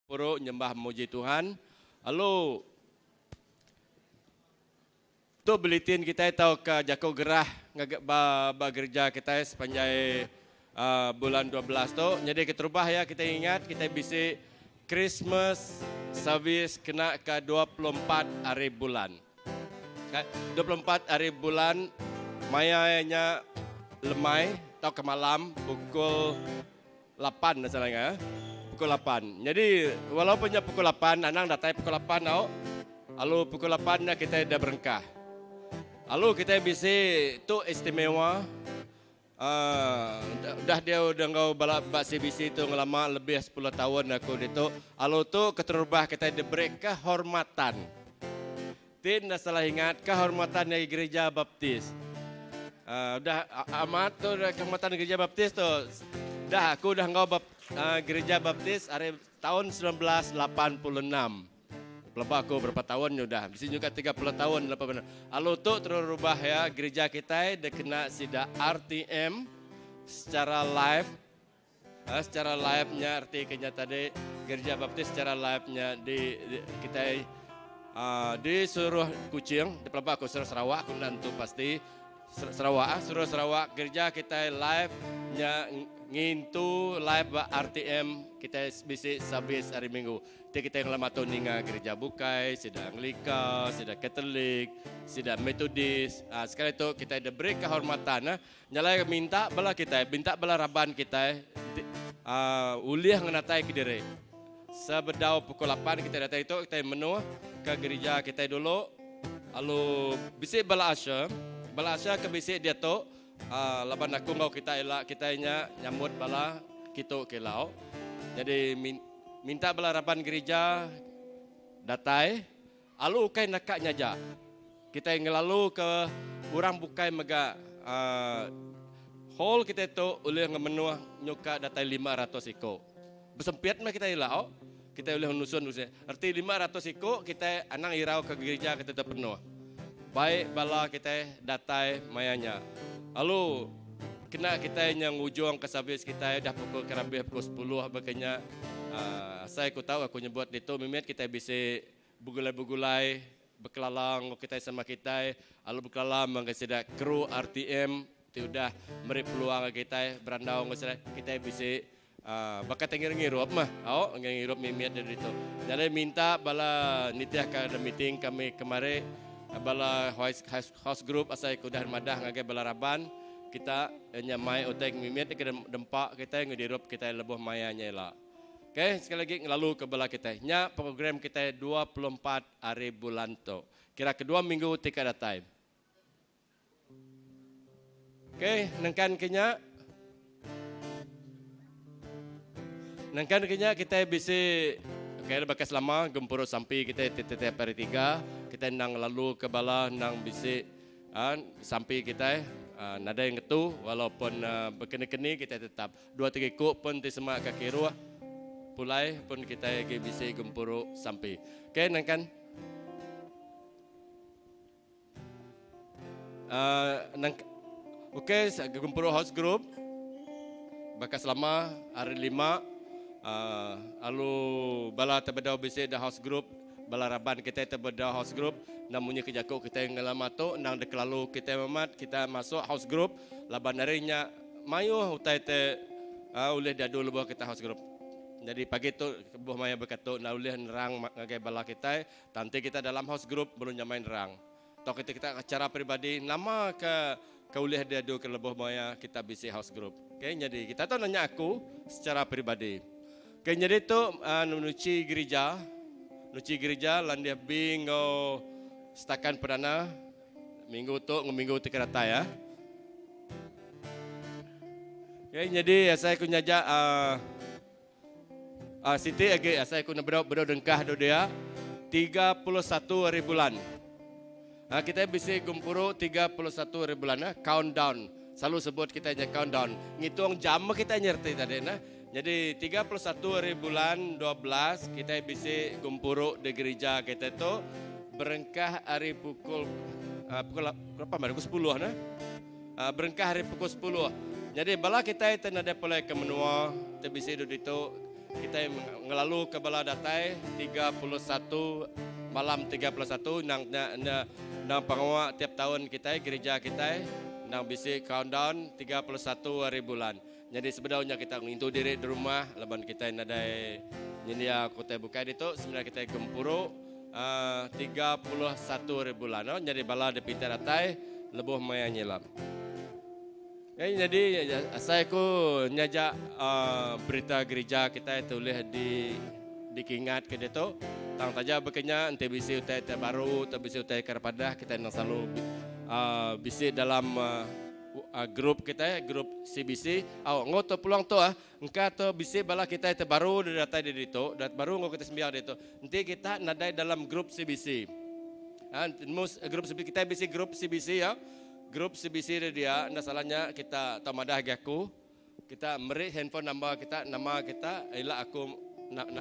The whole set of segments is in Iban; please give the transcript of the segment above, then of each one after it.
Puru nyembah muji Tuhan. Lalu tu buletin kitai tauka jaku gerah ngagai ba ba gereja kitai sepanjai uh, bulan 12 tu. Nyadi keterubah ya kitai ingat kitai bisi Christmas service kena ke 24 hari bulan. Okay. 24 hari bulan maya nya lemai tauka malam pukul Lapan enda salah ingat eh. Pukul lapan. Nyadi walaupun nya pukul lapan anang datai pukul lapan tau. Lalu pukul lapan nya kitai dah berengkah. Lalu kitai bisi tu istimewa uhh udah dia udah enggau bala ba CBC tu ngelama lebih sepuluh taun aku ditu. Lalu tu keterubah kitai diberi kehormatan. Ti enda salah ingat kehormatan ari gereja Baptist. Uh, udah amat tu kehormatan gereja Baptist tu. Dah aku udah enggau bap, uh, gereja Baptist ari tahun 1986. Pelaba aku berapa tahun ni udah. Bisi juga 30 tahun lepas. Lalu tu terus rubah ya gereja kita dia kena sida RTM secara live Secara live nya reti ke nya tadi Gereja Baptist secara live nya di, di kitai uh, di seluruh Kuching, di pelaba aku seluruh Sarawak aku enda nentu pasti Sarawak ah seluruh Sarawak gereja kitai live nya ngintu live ba RTM kitai bisi service hari Minggu. Ti kitai ngelama tu ninga gereja bukai, sida Anglika, sida Katolik, sida Methodist. Uh, sekali tu kitai diberi kehormatan uh, Nyalai minta bala kitai, minta bala raban kitai uh, ulih ngenatai kediri. Sebedau pukul 8 kitai datai tu, kitai menuh ke gereja kitai dulu. Lalu bisi bala usher, bala usher ke bisi diatu uh, laban aku enggau kita ila kitai nya nyambut bala kitu ke lau. Jadi minta bala raban gereja datai alu ukai naka nya aja. Kitai ngelalu ke orang bukai mega uh, hall kitai tu ulih ngemenuh nyuka datai 500 iku. Besempit meh kitai ila oh. Kitai ulih nusun usi. Erti 500 iku kitai anang irau ke gereja kitai tu penuh. Baik bala kitai datai maya nya. Lalu kena kitai nya ngujung ke servis kitai dah pukul kerabih pukul 10 baka nya. Uh, asai ku tau aku nyebut ditu mimit kitai bisi begulai-begulai bekelala enggau kitai sama kitai lalu bekelala mega sida kru RTM ti udah meri peluang ngagai kitai berandau enggau sida kitai bisi uhh baka ti ngirup mah au ngirup mimit diri ditu. Nya alai minta bala nitihka da meeting kami kemari bala house group asai ke udah madah ngagai bala raban kita nya mai utai mimit ke dempa kitai enggau dirup kitai lebuh maya nya ila. Okay, sekali lagi ngelalu ke bala kitai. Nya program kitai 24 hari bulan tu. Kira kedua minggu ti ka datai. Okay, nengkan ke nya. Nengkan ke nya kitai bisi okay, baka selama gempuru sampi kitai tiap hari tiga. Kitai endang ngelalu ke bala endang bisi uh, sampi kitai uh, nadai ngetu walaupun uh, bekeni-keni kitai tetap Dua tiga iku pun ti sema ka kiruh pulai pun kitai agi bisi gempuru sampi. Okey nangkan. Uh, nang Okey gempuru house group baka selama hari lima uh, lalu bala tebedau bisi da house group bala raban kitai tebedau house group nang munyi ke jaku kitai ngelama tu nang dikelalu kitai amat kita masuk house group laban ari nya Mayuh utai te ulih diadu lebuh kita house group. Nyadi pagi tu lebuh maya bekatu enda ulih nerang ngagai bala kitai tang enti kita dalam house group baru nyamai nerang. Tauka enti kita chara peribadi nama ke ke ulih diadu ke lebuh maya kita bisi house group. Okay nyadi kita tu nanya aku secara peribadi. Okay nyadi tu nuchi gerija nuchi gerija landih B enggau setakan perdana Minggu tu enggau minggu ti ke datai ah. Okay, nyadi asai aku nyaja uh, uh, siti agi asai aku bedau bedau dengkah do dia 31 hari bulan. Uh, kita bisi gempuru 31 hari bulan uh, countdown. Selalu sebut kita nya countdown. Ngitung jam kita nyerti tadi nah. Jadi 31 hari bulan 12 kita bisi gempuru di gereja kita tu berengkah hari pukul uh, pukul berapa mari pukul 10 nah. Uh, berengkah hari pukul 10. Jadi bala kita itu nadai pulai ke menua te bisi duduk ditu. Kitai ngelalu ke bala datai 31 malam 31 nang nya nang pengawa tiap taun kitai gerija kitai nang bisi countdown 31 hari bulan. Nyadi sebedau nya kita ngintu diri di rumah laban kitai nadai nyendia ke utai bukai ditu semina kitai gempuru uhh 31 hari bulan. Nyadi bala dipinta datai lebuh maya nyilap. Nyadi nyadi asai aku nya aja uhh berita gerija kitai ti ulih di dikingat ke ditu. Tang taja baka nya enti bisi utai ti baru atau bisi utai ke padah kitai endang selalu uhh bisi dalam uhh group kitai group CBC. Au enggau tu peluang tu ah engka tu bisi bala kitai ti baru datai di ditu baru enggau kitai sembiang ditu. Enti kita nadai dalam group CBC. Uhh nemu group CBC kitai bisi group CBC ya. Group CBC ri dia enda salah nya kita tau madah agi aku. Kita meri handphone number kita nama kita ila aku na na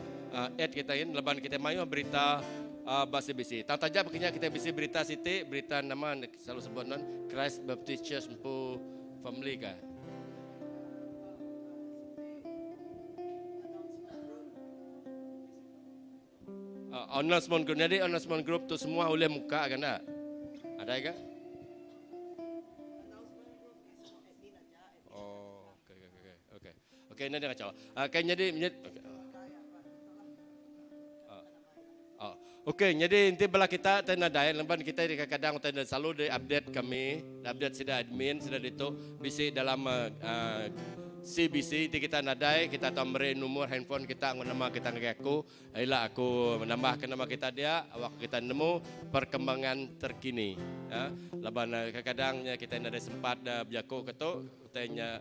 add kita in laban kita mayuh berita ba CBC. Tang taja pekenya kita bisi berita siti berita nama ne selalu sebut non Christ Baptist Church empu family ka. Announcement group. Jadi announcement group tu semua ulih muka kan tak? Ada ke? Oh, okey okey okey. Okey. Okey, ini dia kacau. Okey, jadi okey. Oh. Okey, jadi enti bala kita tai nadai laban kita kadang-kadang utai selalu di update kami, update sida admin sida ditu bisi dalam uh, CBC ti kita nadai kita tau meri numur handphone kita enggau nama kita ngagai aku ila aku menambahka nama kita dia awak kita nemu perkembangan terkini ya laban kadang-kadang nya kita nadai sempat da bejaku ke tu utai nya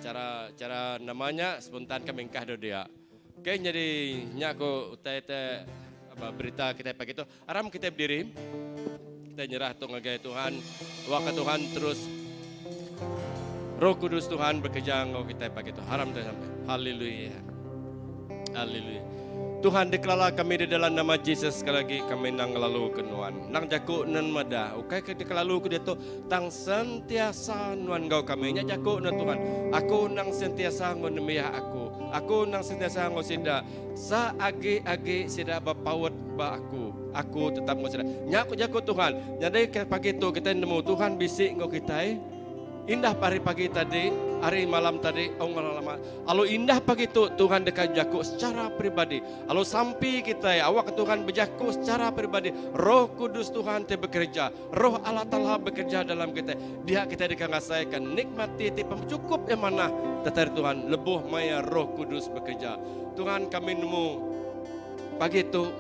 cara cara nama nya spontan kami engkah dulu dia. Okey nyadi nya ku utai te berita kitai pagi tu. Aram kitai bediri. Kitai nyerah tu ngagai Tuhan. Awakka Tuhan terus Roh Kudus Tuhan bekerja enggau kitai pagi tu. Aram kitai sampai. Haleluya. Haleluya. Tuhan dikelala kami di dalam nama Jesus sekali lagi kami nang ngelalu ke nuan. Nang jaku nen madah ukai ke dikelalu ke diatu tang sentiasa nuan enggau kami. Nya jaku nen Tuhan. Aku nang sentiasa enggau nembiak aku. Aku nang sentiasa enggau sida. Seagi-agi sida bepaut ba aku, aku tetap enggau sida. Nya ku jaku Tuhan. Nyadi ke pagi tu kitai nemu Tuhan bisi enggau kitai. Indah hari pagi tadi, hari malam tadi, au enggau lama. Lalu indah pagi tu Tuhan deka bejaku secara peribadi. Lalu sampi kitai awakka Tuhan bejaku secara peribadi. Roh Kudus Tuhan ti bekereja, Roh Allah Taala bekereja dalam kitai. Dia kitai deka ngasaika nikmati ti pemechukup iya manah datai ari Tuhan lebuh maya Roh Kudus bekereja. Tuhan kami nemu pagi tu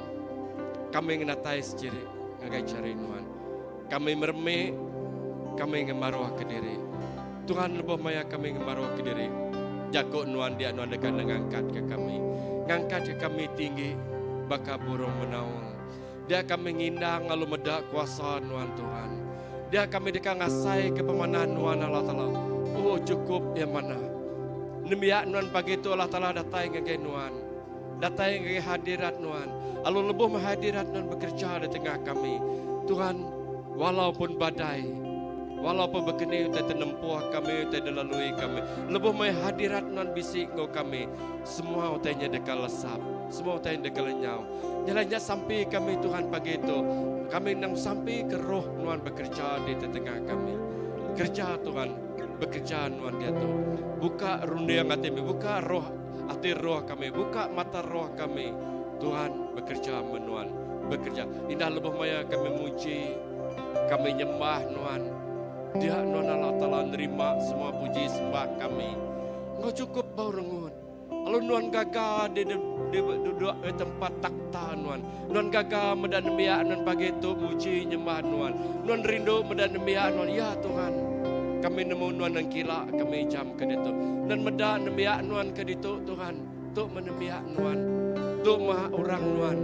kami ngenatai sejiri ngagai chari nuan. Kami meremi, kami ngemaruhka diri. Tuhan lebuh maya kami ngemaruhka diri, jaku nuan dia nuan deka ngangkatka kami. Ngangkatka kami tinggi baka burung menaul. Dia kami ngindang lalu meda kuasa nuan Tuhan. Dia kami deka ngasaika pemanah nuan Allah Taala. Oh cukup iya manah. Nembiak nuan pagi tu Allah Taala datai ngagai nuan. Datai ngagai hadirat nuan. Lalu lebuh meh hadirat nuan bekerja di tengah kami. Tuhan, walaupun badai, walaupun bekeni utai tenempuh kami, utai dilalui kami. Lebuh meh hadirat nuan bisi enggau kami, semua utai nya deka lesap, semua utai nya deka lenyau. Nyalai nya sampi kami Tuhan pagi tu. Kami nang sampi ke roh nuan bekerja di tengah kami. Kerja Tuhan, bekerja nuan diatu. Buka runding ati kami, buka roh ati roh kami, buka mata roh kami. Tuhan bekerja menuan, bekerja. Indah lebuh maya kami muji, kami nyembah nuan. Dia nuan Allah Taala nerima semua puji sembah kami. Engkau cukup bau rengut. Lalu nuan gaga di di duduk di tempat takhta nuan. Nuan gaga meda nembiak nuan pagi tu muji nyembah nuan. Nuan rindu meda nembiak nuan. Ya Tuhan, kami nemu nuan nengkila kami jam ke ditu. Nuan meda nembiak nuan ke ditu Tuhan. Tu meh nembiak nuan. Tu meh orang nuan.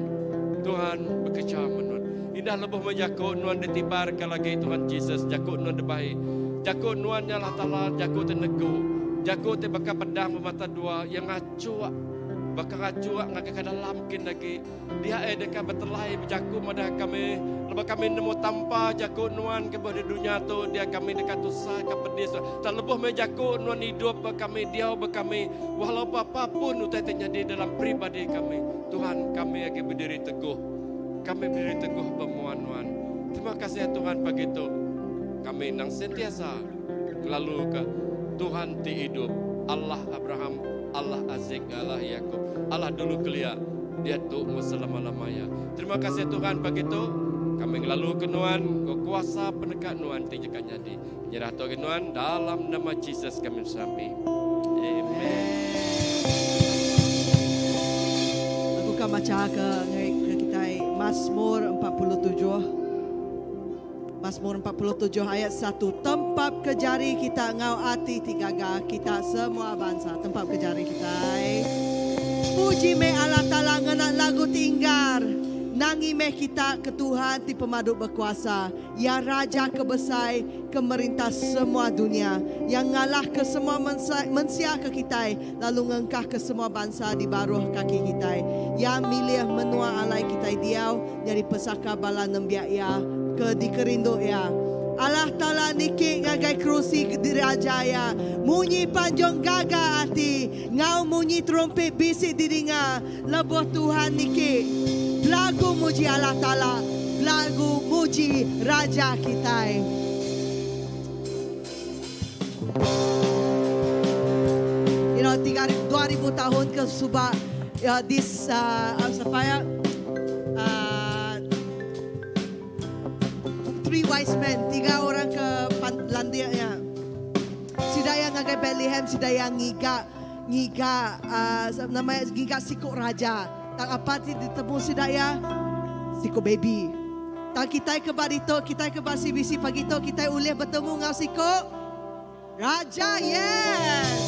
Tuhan bekeja me nuan. Indah lebuh meh jaku nuan ditibarka lagi Tuhan Jesus, jaku nuan dibai. Jaku nuan nya Allah Taala jaku ti negu. Jaku ti baka pedang bemata dua, iya ngachuk. Baka rajuk ngagai ke dalam kin agi. Dia iya deka betelai bejaku madah kami, Lebuh kami nemu tampa jaku Nuan ke beh di dunya tu, dia kami deka tusah ka pedis. Tang lebuh meh jaku Nuan idup ba kami, diau ba kami, walau pa apa pun utai ti nyadi dalam peribadi kami, Tuhan, kami agi bediri teguh. Kami bediri teguh ba mua Nuan. Terima kasih Tuhan pagi tu. Kami endang sentiasa ngelaluka Tuhan ti idup, Allah Abraham, Allah Isaac, Allah Yakub, Allah dulu kelia, diatu enggau selama-lama iya. Terima kasih Tuhan pagi tu kami ngelaluka Nuan enggau kuasa peneka Nuan ti nyeka nyadi. Nyerah tu agi Nuan dalam nama Jesus kami besampi. Amen. Aku ka macha ke ngagai ke kitai Masmur 47. Masmur 47 ayat 1. Tempap ke jari kita enggau ati ti gaga kita semua bansa. Tempap ke jari kitai. Puji meh Allah Taala ngena lagu ti inggar. Nangi meh kita ke Tuhan ti pemadu bekuasa. Iya Raja ke besai ke merintah semua dunya. Iya ngalahka semua mensia ke kitai lalu ngengkahka semua bansa di baruh kaki kitai. Iya milih menua alai kitai diau nyadi pesaka bala nembiak Iya ke dikerindu Iya. Allah Taala niki ngagai kerusi diraja Iya, munyi panjung gaga ati enggau munyi terumpit bisi didinga lebuh Tuhan niki. Belagu muji Allah Taala, belagu muji Raja kitai. You know, 2000 tahun ke suba, this, sapa ya, three wise men, tiga orang ke landik nya. Sida iya ngagai Bethlehem, sida iya ngiga, ngiga, nama iya, ngiga siku raja. Tang apa ti ditemu sida iya? Siku baby. Tang kitai ke ba ditu, kitai ke ba CBC pagi tu, kitai ulih betemu enggau siku Raja. Yes!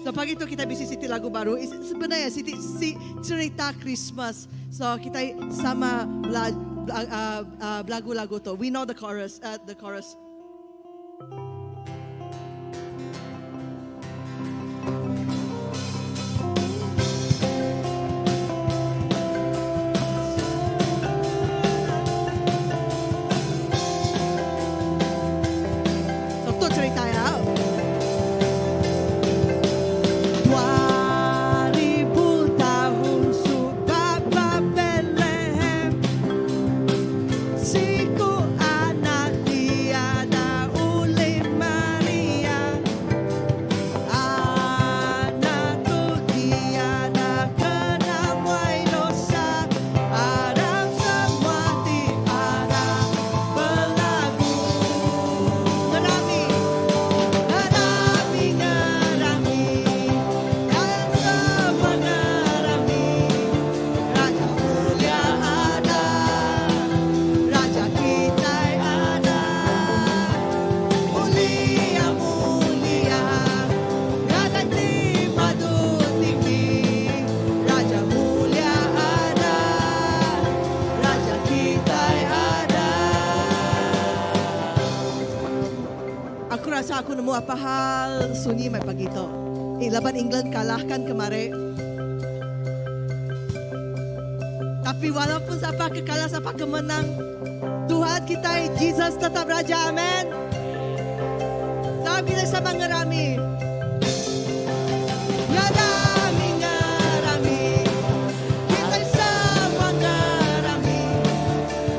So pagi tu kitai bisi siti lagu baru. Sebenarnya siti si cerita Christmas. So kitai sama bela, belagu lagu tu. We know the chorus, the chorus. So tu cerita iya. 2000 tahun suba ba Bethlehem Siku anak tiada ulih Maria Anak tu tiada kena muai dosa Aram semua ti arap belagu Ngerami Ngerami ngerami Dan semua ngerami Raja mulia ada Raja kitai ada Mulia mulia Ngagai ti madu tinggi Raja mulia ada Raja kitai ada. Aku rasa aku nemu apa hal sunyi mai pagi tu. Eh laban England kalah kan kemari. Tapi walaupun sapa ke kalah sapa ke menang, Tuhan kitai Jesus tetap Raja. Amen. Salam kita sama ngerami. Ngerami ngerami. Kitai sama ngerami.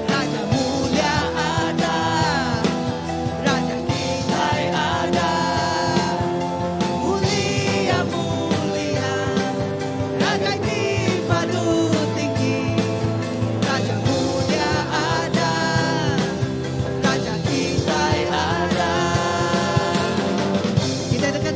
Raja mulia ada. Raja kitai ada. Mulia mulia. Ngagai ti padu tinggi. Raja mulia ada. Raja kitai ada. Kitai deka.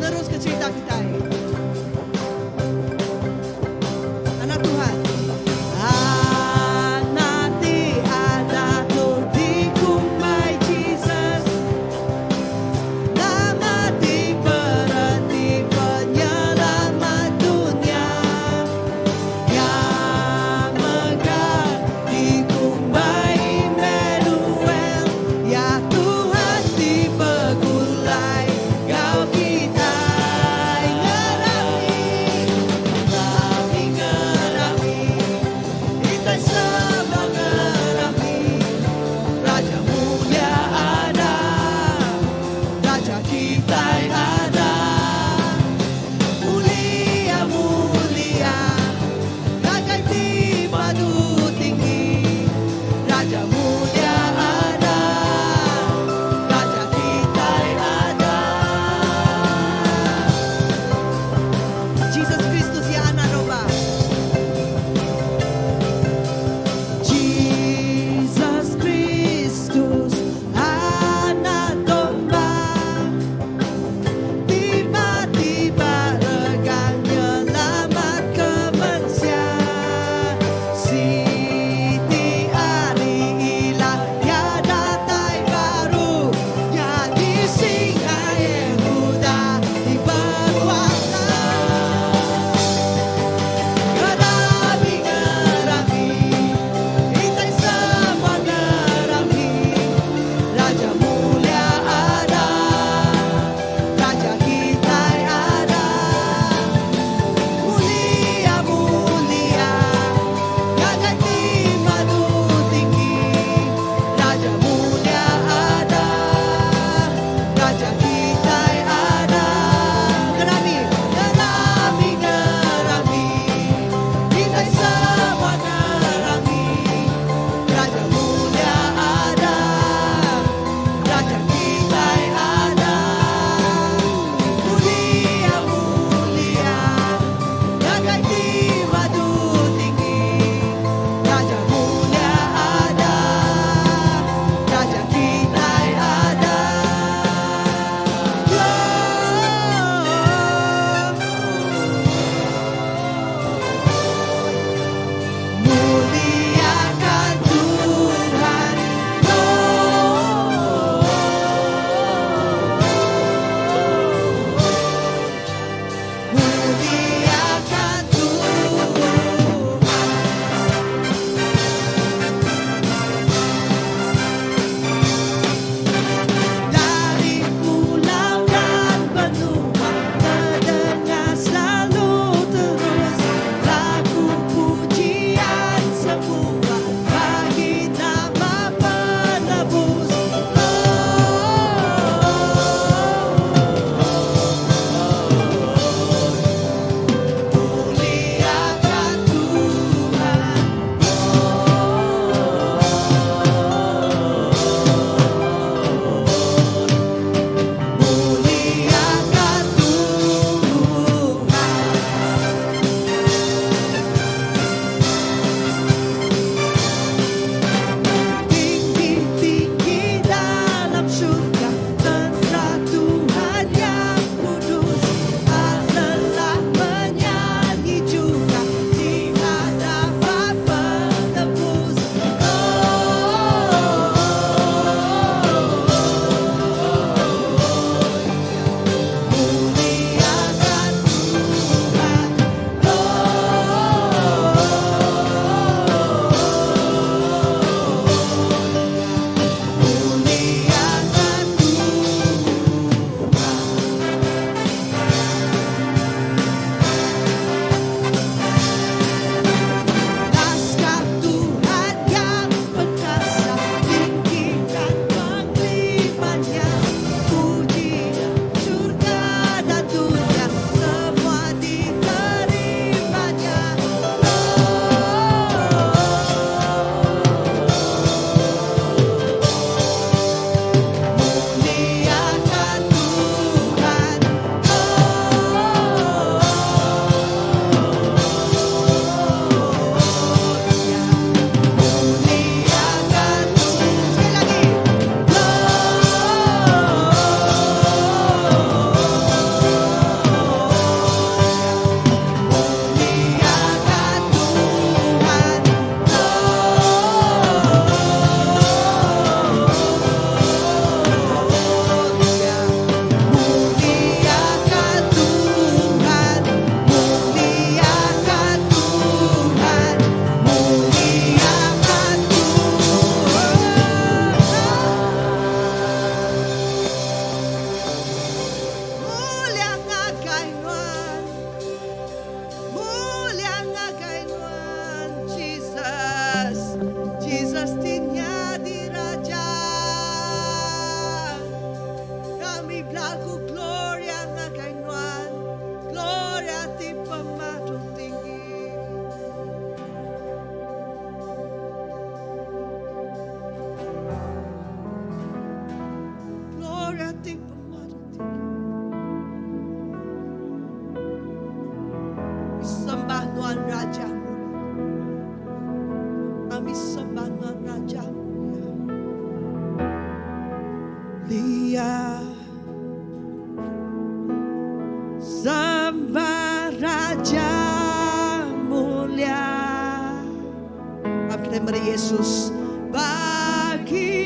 meri Yesus. Bagi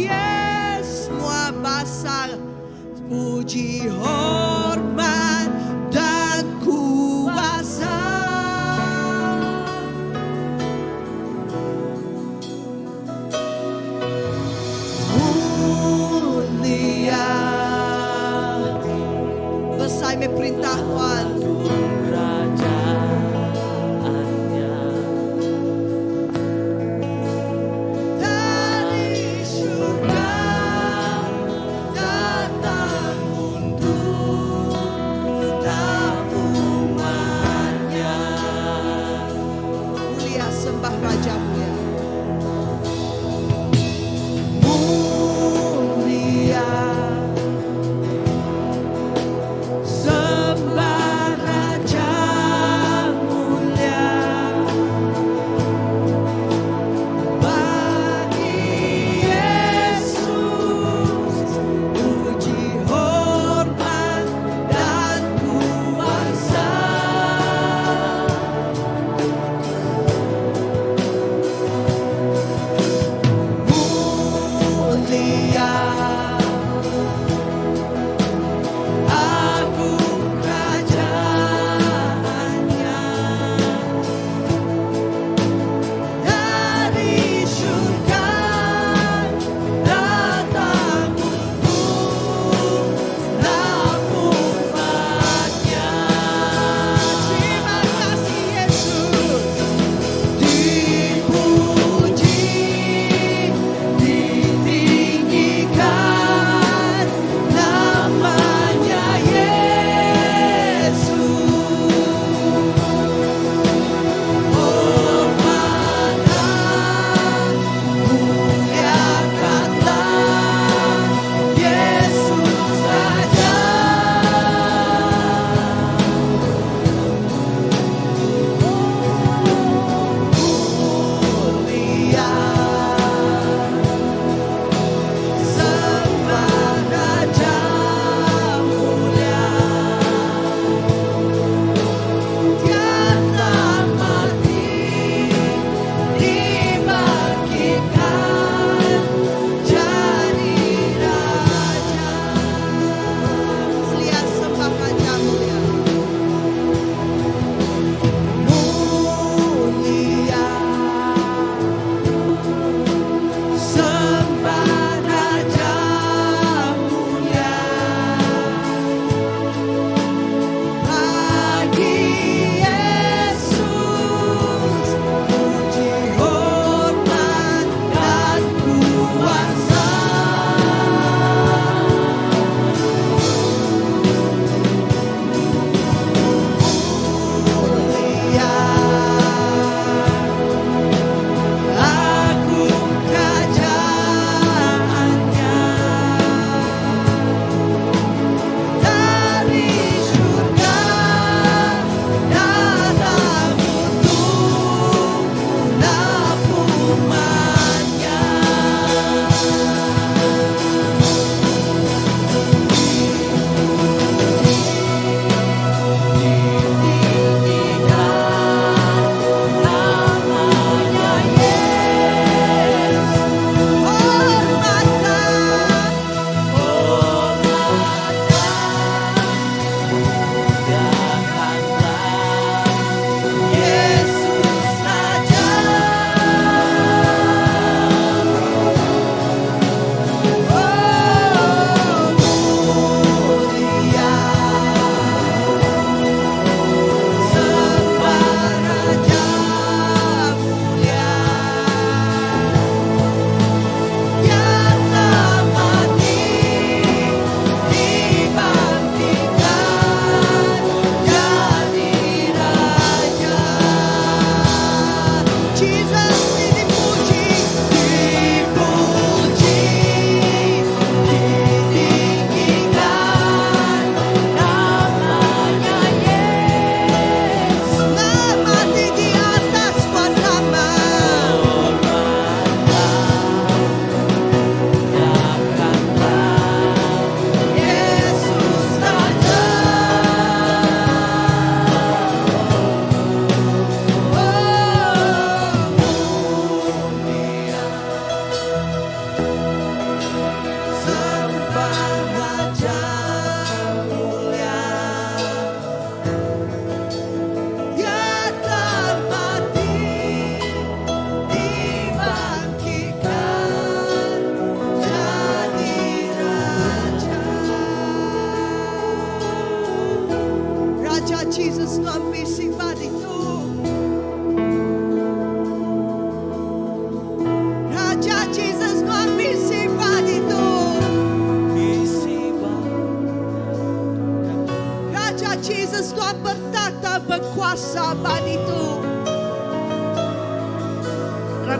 Yesus semua basa puji hormat dan kuasa. Mulia besai meh perintah Tuhan. Dari syurga datang untuk tetap umatnya. Mulia sembah Raja mulia. Mulia sembah Raja mulia. Bagi Yesus puji hormat dan kuasa.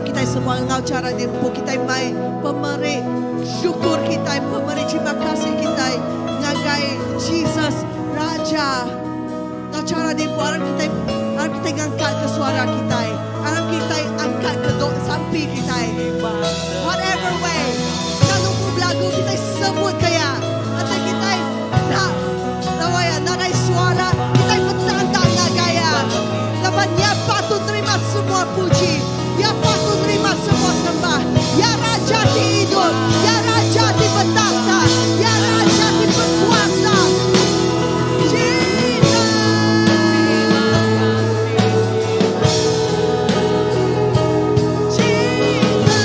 Kitai semua enggau chara diempu kitai mai pemeri syukur kitai, pemeri terima kasih kitai ngagai Jesus Raja. Enggau chara diempu aram kitai aram kitai ngangkatka suara kitai, aram kitai angkatka doa sampi kitai. Whatever way, enda lupu belagu kitai sebut ke iya. Enti kitai enda lawa iya nadai suara, kitai betanda ngagai iya. Laban iya patut nerima semua puji, iya patut nerima semua sembah. Iya Raja ti idup, iya Raja ti betata, iya Raja ti bekuasa. Jesus! Jesus!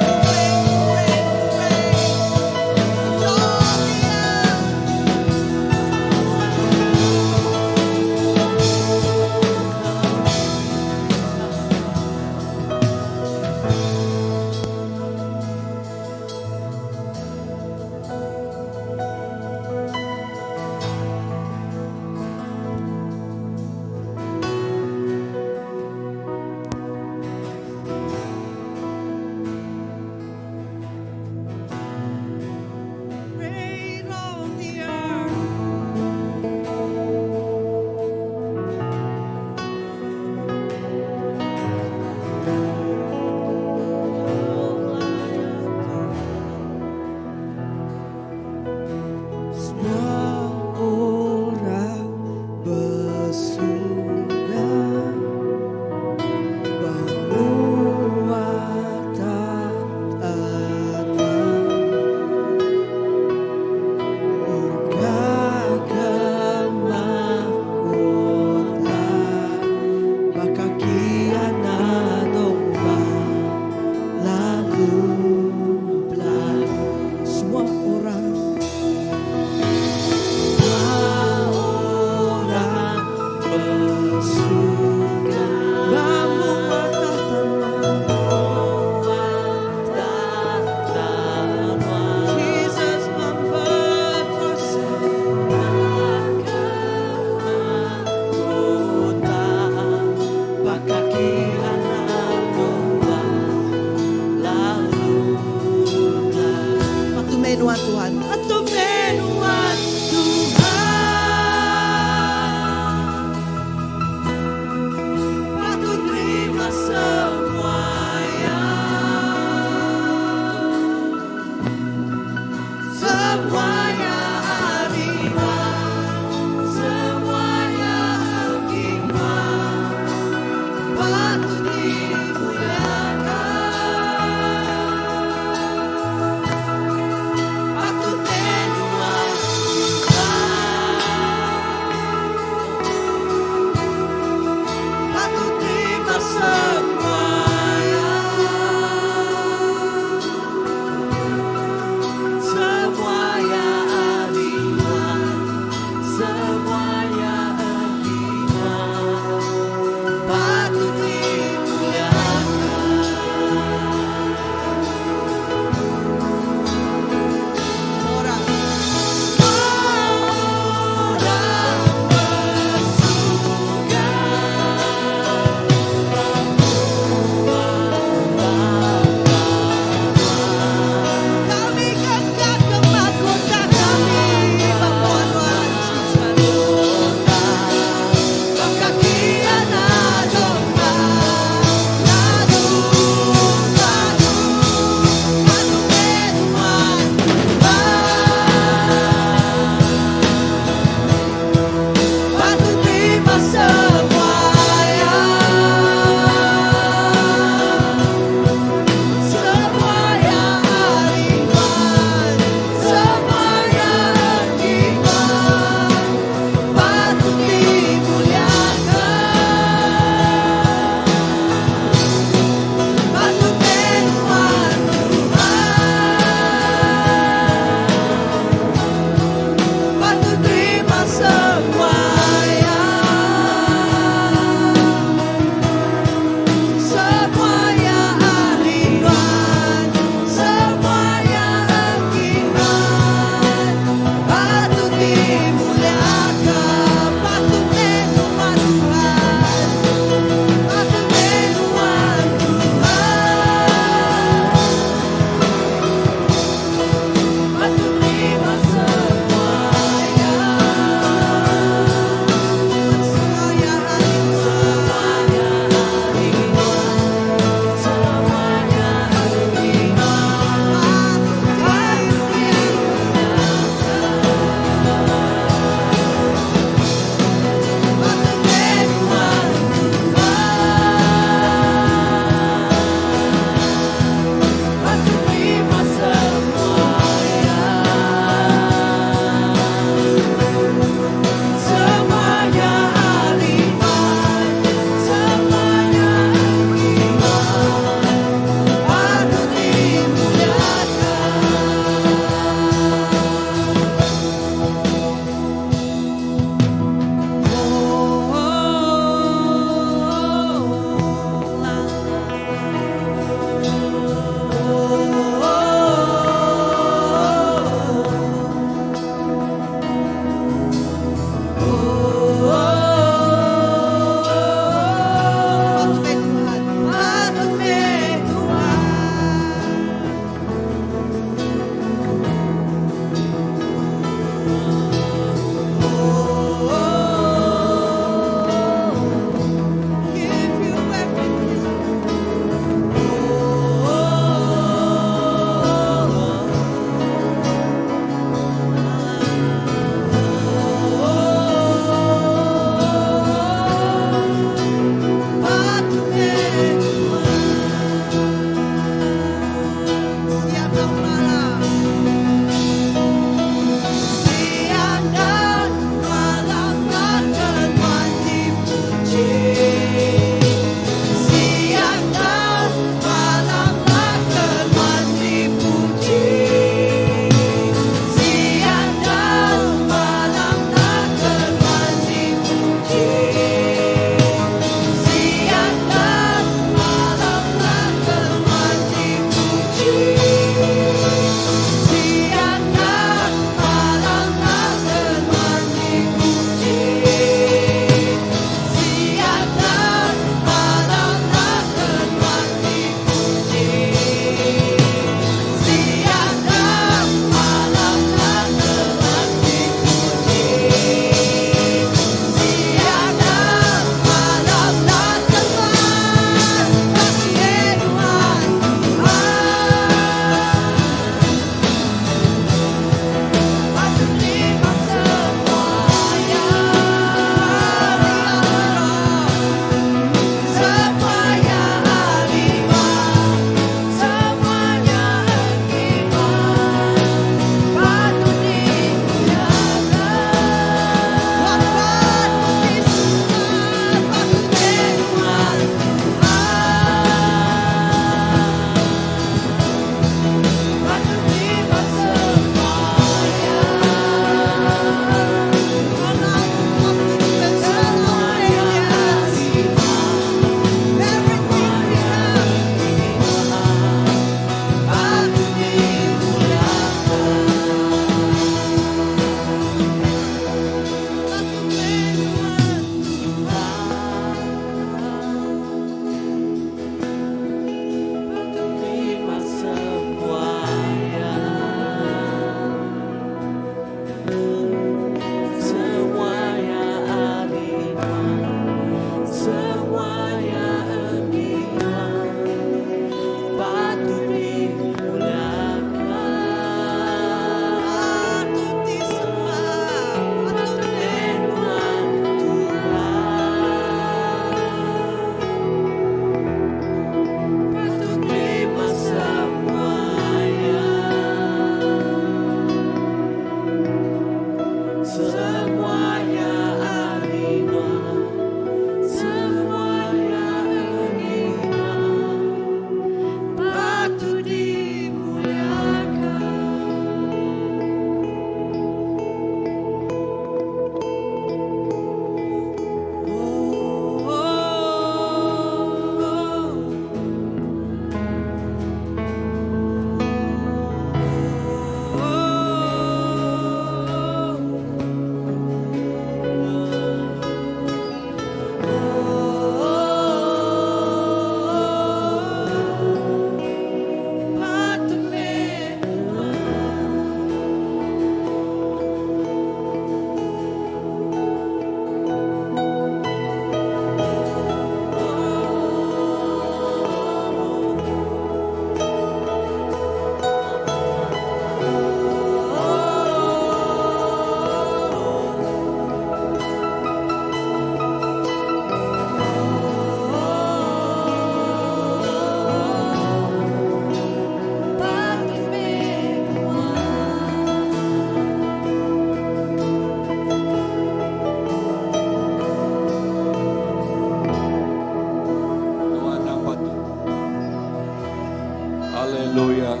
Haleluya.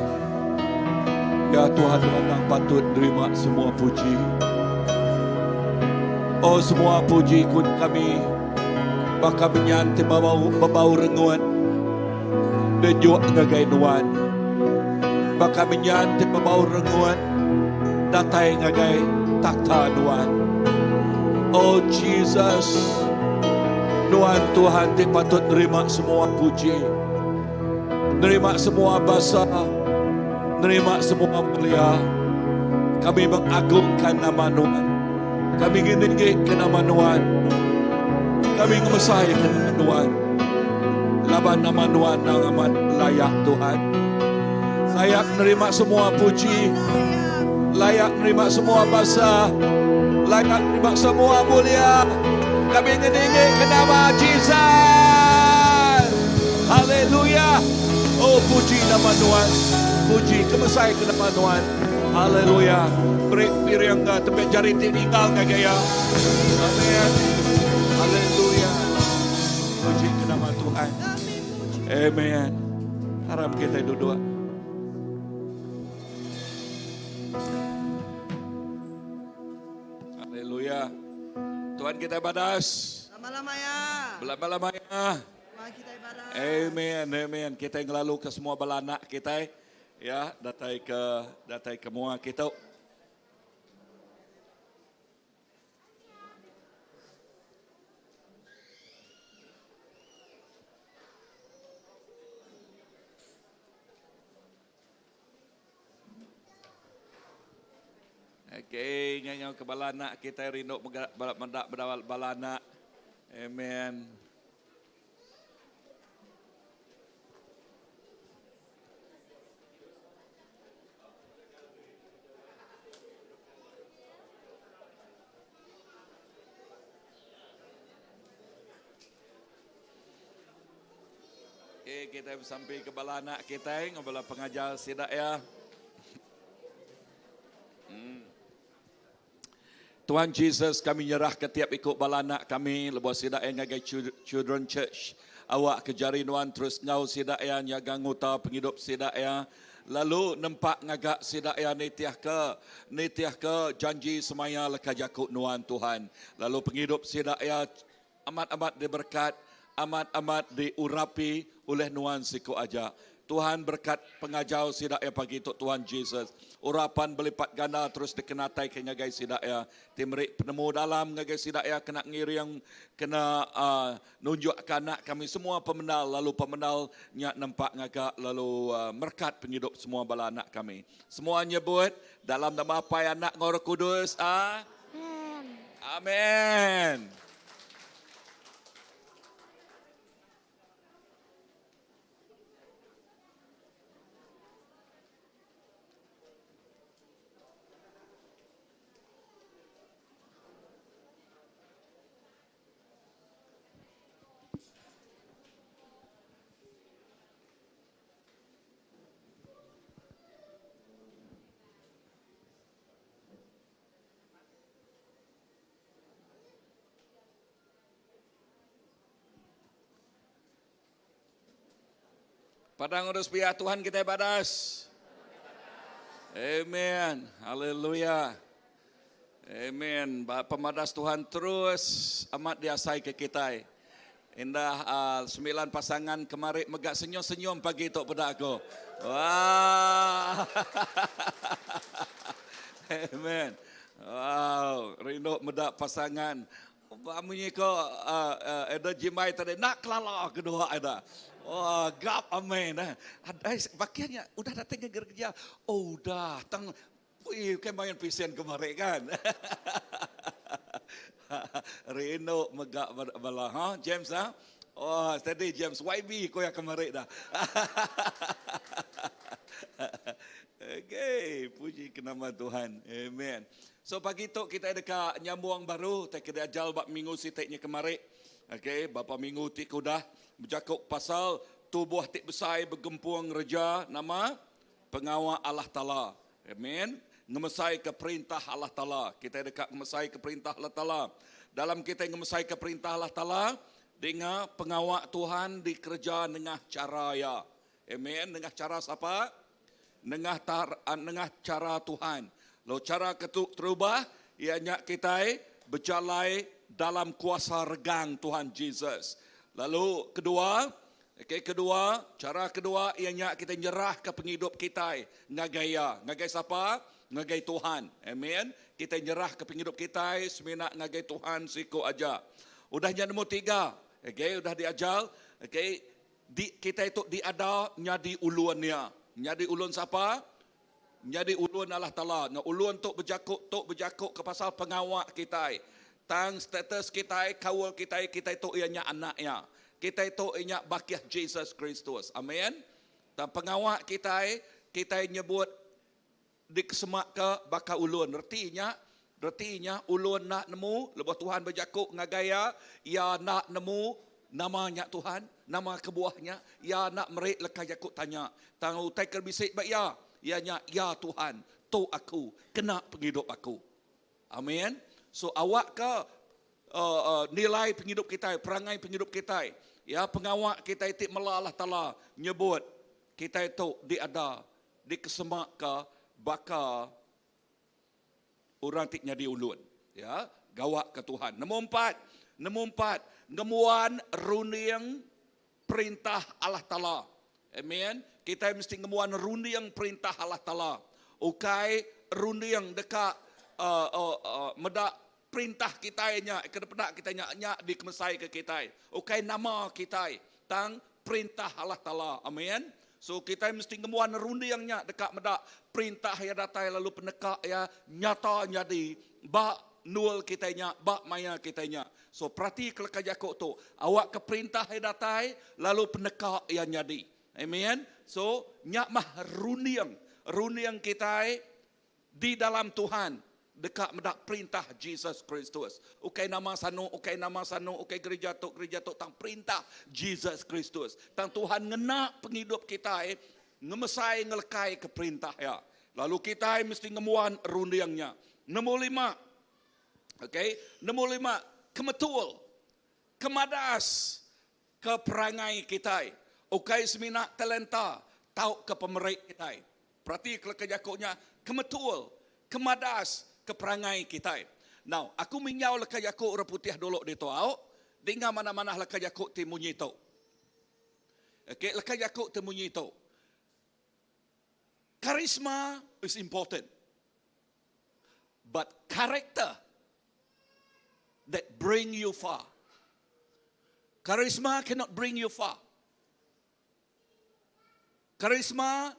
Ya Tuhan endang patut nerima semua puji. Oh semua puji kun kami baka menyan ti bebau, bebau rengut dejuk ngagai nuan. Baka menyan ti bebau rengut datai ngagai takhta nuan. Oh Jesus, nuan Tuhan ti patut nerima semua puji. Nerima semua basa, nerima semua mulia. Kami mengagungkan nama Nuan. Kami ngeninggi ke nama Nuan. Kami ngemesai ke nama Nuan. Laban nama Nuan nang amat layak Tuhan. Layak nerima semua puji. Layak nerima semua basa. Layak nerima semua mulia. Kami ngeninggi ke nama Jesus. Haleluya. Oh puji nama Tuhan. Puji kemesai ke nama Tuhan. Haleluya. Beri piring ke tempat jari ti ninggal ke gaya. Amin. Haleluya. Puji ke nama Tuhan. Amen. Harap kita duduk. Haleluya. Tuhan kita badas. Lama-lama ya. Lama-lama ya. Tuhan kita ibadah. Amen, amen. Kita ngelalu ke semua bala anak kita ya, datai ke datai ke mua kita. Okey, nyau ke bala anak kita rindu mega bala meda bala anak. Amen. Okey, kita besampi ke bala anak kita enggau bala pengajar sida iya. Hmm. Tuhan Jesus, kami nyerah ke tiap iku bala anak kami lebuh sida iya ngagai Children Church. Awak ke jari nuan terus enggau sida iya nyaga nguta pengidup sida iya lalu nempa ngaga sida iya nitihka nitihka janji semaya leka jaku nuan Tuhan. Lalu pengidup sida iya Amat-amat diberkat, amat-amat diurapi ulih nuan siku aja. Tuhan berkat pengajau sida iya pagi tu Tuhan Jesus. Urapan belipat ganda terus dikenataika ngagai sida iya ti meri penemu dalam ngagai sida iya kena ngiring kena uhh nunjukka anak kami semua pemendal lalu pemendal nya nempa ngaga lalu merekat pengidup semua bala anak kami. Semua nyebut dalam nama Apai Anak enggau Roh Kudus. Amen. Padang urus pia Tuhan kitai badas. Amen. Haleluya. Amen. Pemadas Tuhan terus amat diasai ke kitai. Indah uh, sembilan pasangan kemari mega senyum-senyum pagi tu peda aku. Wah. Amen. Wow, rindu meda pasangan. Ba munyi ko uh, uh, Elder Jimai tadi nak kelala kedua ida. Wah, gap amen. Eh. Ada bakiannya udah datang ke gereja. Oh, udah. Tang Ui, kai main pisen kemari kan. Rindu mega bala ha James ha. Oh, steady James YB ko ya kemari dah. Okay, puji ke nama Tuhan. Amen. So pagi tu kita deka nyambung baru tai ke diajal ba minggu siti nya kemari. Okay, bapa minggu ti ke udah bejaku pasal tubuh ti besai begempung ngereja nama Pengawa Allah Taala. Amen. Ngemesaika perintah Allah Taala. Kitai deka ngemesaika perintah Allah Taala. Dalam kitai ngemesaika perintah Allah Taala, dinga pengawa Tuhan dikereja nengah chara Iya. Amen. Nengah chara sapa? Nengah tar, nengah chara Tuhan. Lalu chara ke tu terubah iya nya kitai bejalai dalam kuasa regang Tuhan Jesus. Lalu kedua, okay, kedua, chara kedua iya nya kitai nyerahka pengidup kitai ngagai iya. Ngagai sapa? Ngagai Tuhan. Amen. Kitai nyerahka pengidup kitai semina ngagai Tuhan siku aja. Udah nya nombor tiga, okay, udah diajar, okay, di, kitai tu diada nyadi ulun iya. Nyadi ulun sapa? Nyadi ulun Allah Taala. Nah, ulun tu bejaku tu bejaku ke pasal pengawa kitai. Tang status kitai, kaul kitai, kitai tu iya nya anak iya. Kitai tu iya nya bakih Jesus Kristus. Amen. Tang pengawa kitai, kitai nyebut dikesemaka baka ulun. Reti nya, reti nya ulun enda nemu lebuh Tuhan bejaku ngagai iya, iya enda nemu nama nya Tuhan, nama kebuah nya, iya enda meri leka jaku tanya. Tang utai ke bisi ba iya, iya nya ya Tuhan, tu aku, kena pengidup aku. Amen. So awakka uh, uh, nilai pengidup kitai, perangai pengidup kitai, ya pengawa kitai ti mela Allah Taala nyebut kitai tu diada dikesemaka baka orang ti nyadi ulun. Ya, gawa ke Tuhan. Nombor empat, nombor empat, ngembuan runding perintah Allah Taala. Amen. Kita mesti ngembuan runding perintah Allah Taala. Ukai runding deka uh, uh, uh, meda perintah kita nya ke peda kita nya nya dikemesai ke kita. Ukai nama kita, tang perintah Allah Taala. Amen. So kita mesti ngembuan runding nya deka meda perintah ya datai lalu peneka ya nyata nyadi ba nul kita nya ba maya kita nya. So perhati ke leka jaku tu. Awak ke perintah ya datai lalu peneka ya nyadi. Amen. So nya mah runding runding kita di dalam Tuhan deka meda perintah Jesus Kristus. Ukai nama sanu, ukai nama sanu, ukai gereja tu, gereja tu, tang perintah Jesus Kristus. Tang Tuhan ngena penghidup kita eh, ngemesai ngelekai ke perintah ya. Lalu kita mesti ngemuan rundingnya. Nombor lima, okay, nombor lima, kemetul, kemadas ke perangai kita. Ukai semina talenta, tau ke pemerik kita. Perhati kelaka jakunya, kemetul, kemadas ke perangai kita. Now, aku minjau leka jaku orang putih dulu di tu au. Dengar mana-mana leka jaku ti munyi tu. Okay, leka jaku ti munyi tu. Charisma is important. But character that bring you far. Charisma cannot bring you far. Charisma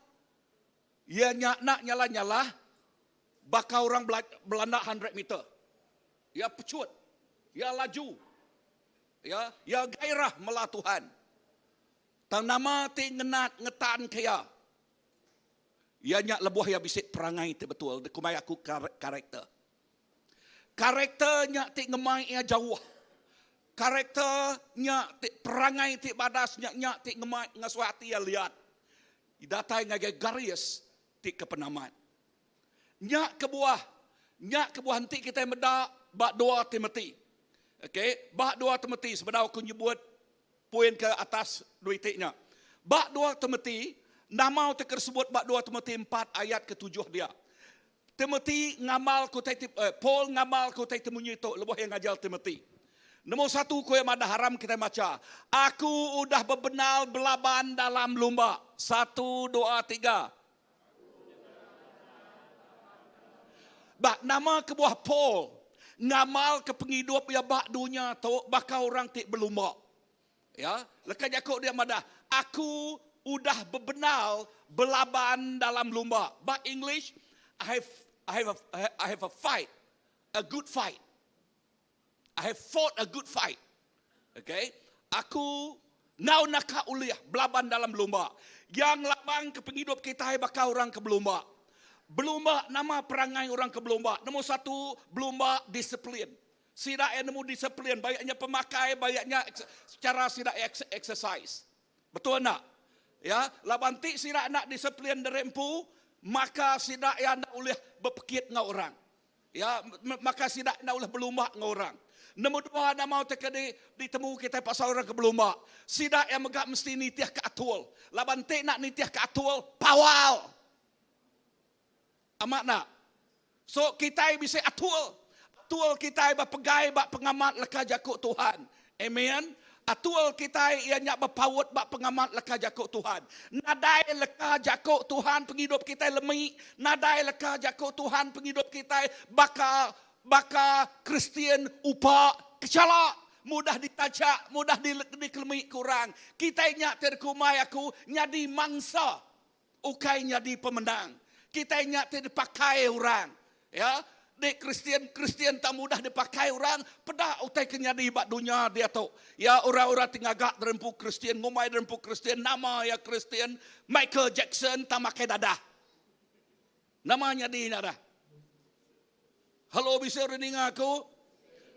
ia nya nak nyala-nyala bakal orang belanda 100 meter. Ia pecut, ia laju. Ya, ia gairah mela Tuhan. Tang nama ti ngenat ngetan ke ia. Ia nya lebuh ia bisi perangai ti betul. Kumai aku karakter. Karakter nya ti ngemai ia jauh. Karakter nya ti perangai ti badas nya nya ti ngemai ngasuh ati ia liat. Datai ngagai garis ti ke penamat. Nya kebuah, nya kebuah enti kita meda ba 2 Timothy. Okey, ba 2 Timothy sebedau aku nyebut poin ke atas dua itik nya. Ba 2 Timothy, nama ti tersebut ba 2 Timothy 4 ayat ke-7 dia. Timothy ngamal ku tai eh, Paul ngamal ku tai temunyi tu lebuh yang ngajar Timothy. Nombor satu ku yang madah haram kita baca. Aku udah bebenal belaban dalam lumba. Satu, dua, tiga. Ba nama kebuah Paul ngamal ke penghidup ya ba dunia tu bakal orang ti berlumba. Ya, leka jaku dia madah, aku udah bebenal belaban dalam lumba. Ba English, I have a fight, a good fight. I have fought a good fight. Okay? Aku ngau naka uliah belaban dalam lumba. Yang labang ke penghidup kita bakal orang ke berlumba. Berlumba nama perangai orang ke berlumba. Nombor satu, berlumba disiplin. Sida yang nemu disiplin, banyaknya pemakai, banyaknya secara sida exercise. Betul tak? Ya, laban ti sida nak disiplin dari empu, maka sida yang nak boleh berpekit dengan orang. Ya, maka sida nak boleh berlumba dengan orang. Nombor dua nama utai ke di ditemu kitai pasal orang ke belumba. Sida iya mega mesti nitihka atur. Laban enti enda nitihka atur, pawal. Amat enda? So kitai bisi atur. Atur kitai bepegai ba pengamat leka jaku Tuhan. Amen. Atur kitai iya nya bepaut ba pengamat leka jaku Tuhan. Nadai leka jaku Tuhan pengidup kitai lemi, nadai leka jaku Tuhan pengidup kitai baka baka Kristian upa kechala, mudah ditachak, mudah dikelemi ke orang. Kitai nya ti dikumbai aku nyadi mangsa. Ukai nyadi pemenang. Kitai nya ti dipakai orang. Ya, dek Kristian, Kristian tak mudah dipakai orang, peda utai ke nyadi ba dunya diatu. Ya, orang-orang ti ngaga derempu Kristian, ngumbai derempu Kristian, nama iya Kristian, Michael Jackson tak makai dadah. Nama nyadi nya dah. Hello, bisi orang ninga aku?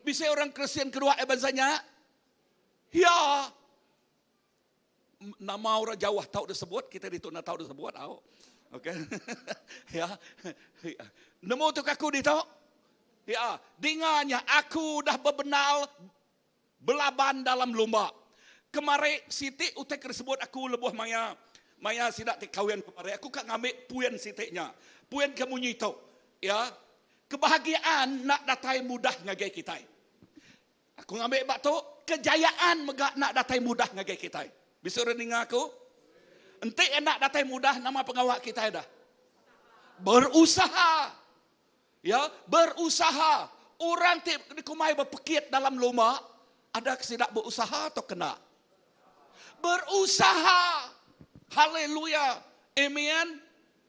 Bisi orang Kristian kedua eh bansa nya? Ya. Nama orang jauh tau disebut, kita ditu enda tau disebut au. Okey. Ya. Nemu tu aku ditu? Ya, dinga nya aku udah bebenal belaban dalam lumba. Kemari siti utai ke disebut aku lebuh maya maya sida ti kawin kemari aku ka ngambi puin siti nya. Puin ke munyi tu. Ya. Kebahagiaan enda datai mudah ngagai kitai. Aku ngambi ba tu, kejayaan mega enda datai mudah ngagai kitai. Bisi orang ninga aku? Enti enda datai mudah, nama pengawa kitai dah? Berusaha. Ya, berusaha. Orang ti dikumbai bepekit dalam lumba, ada ke sida berusaha atau kena? Berusaha. Haleluya. Amen.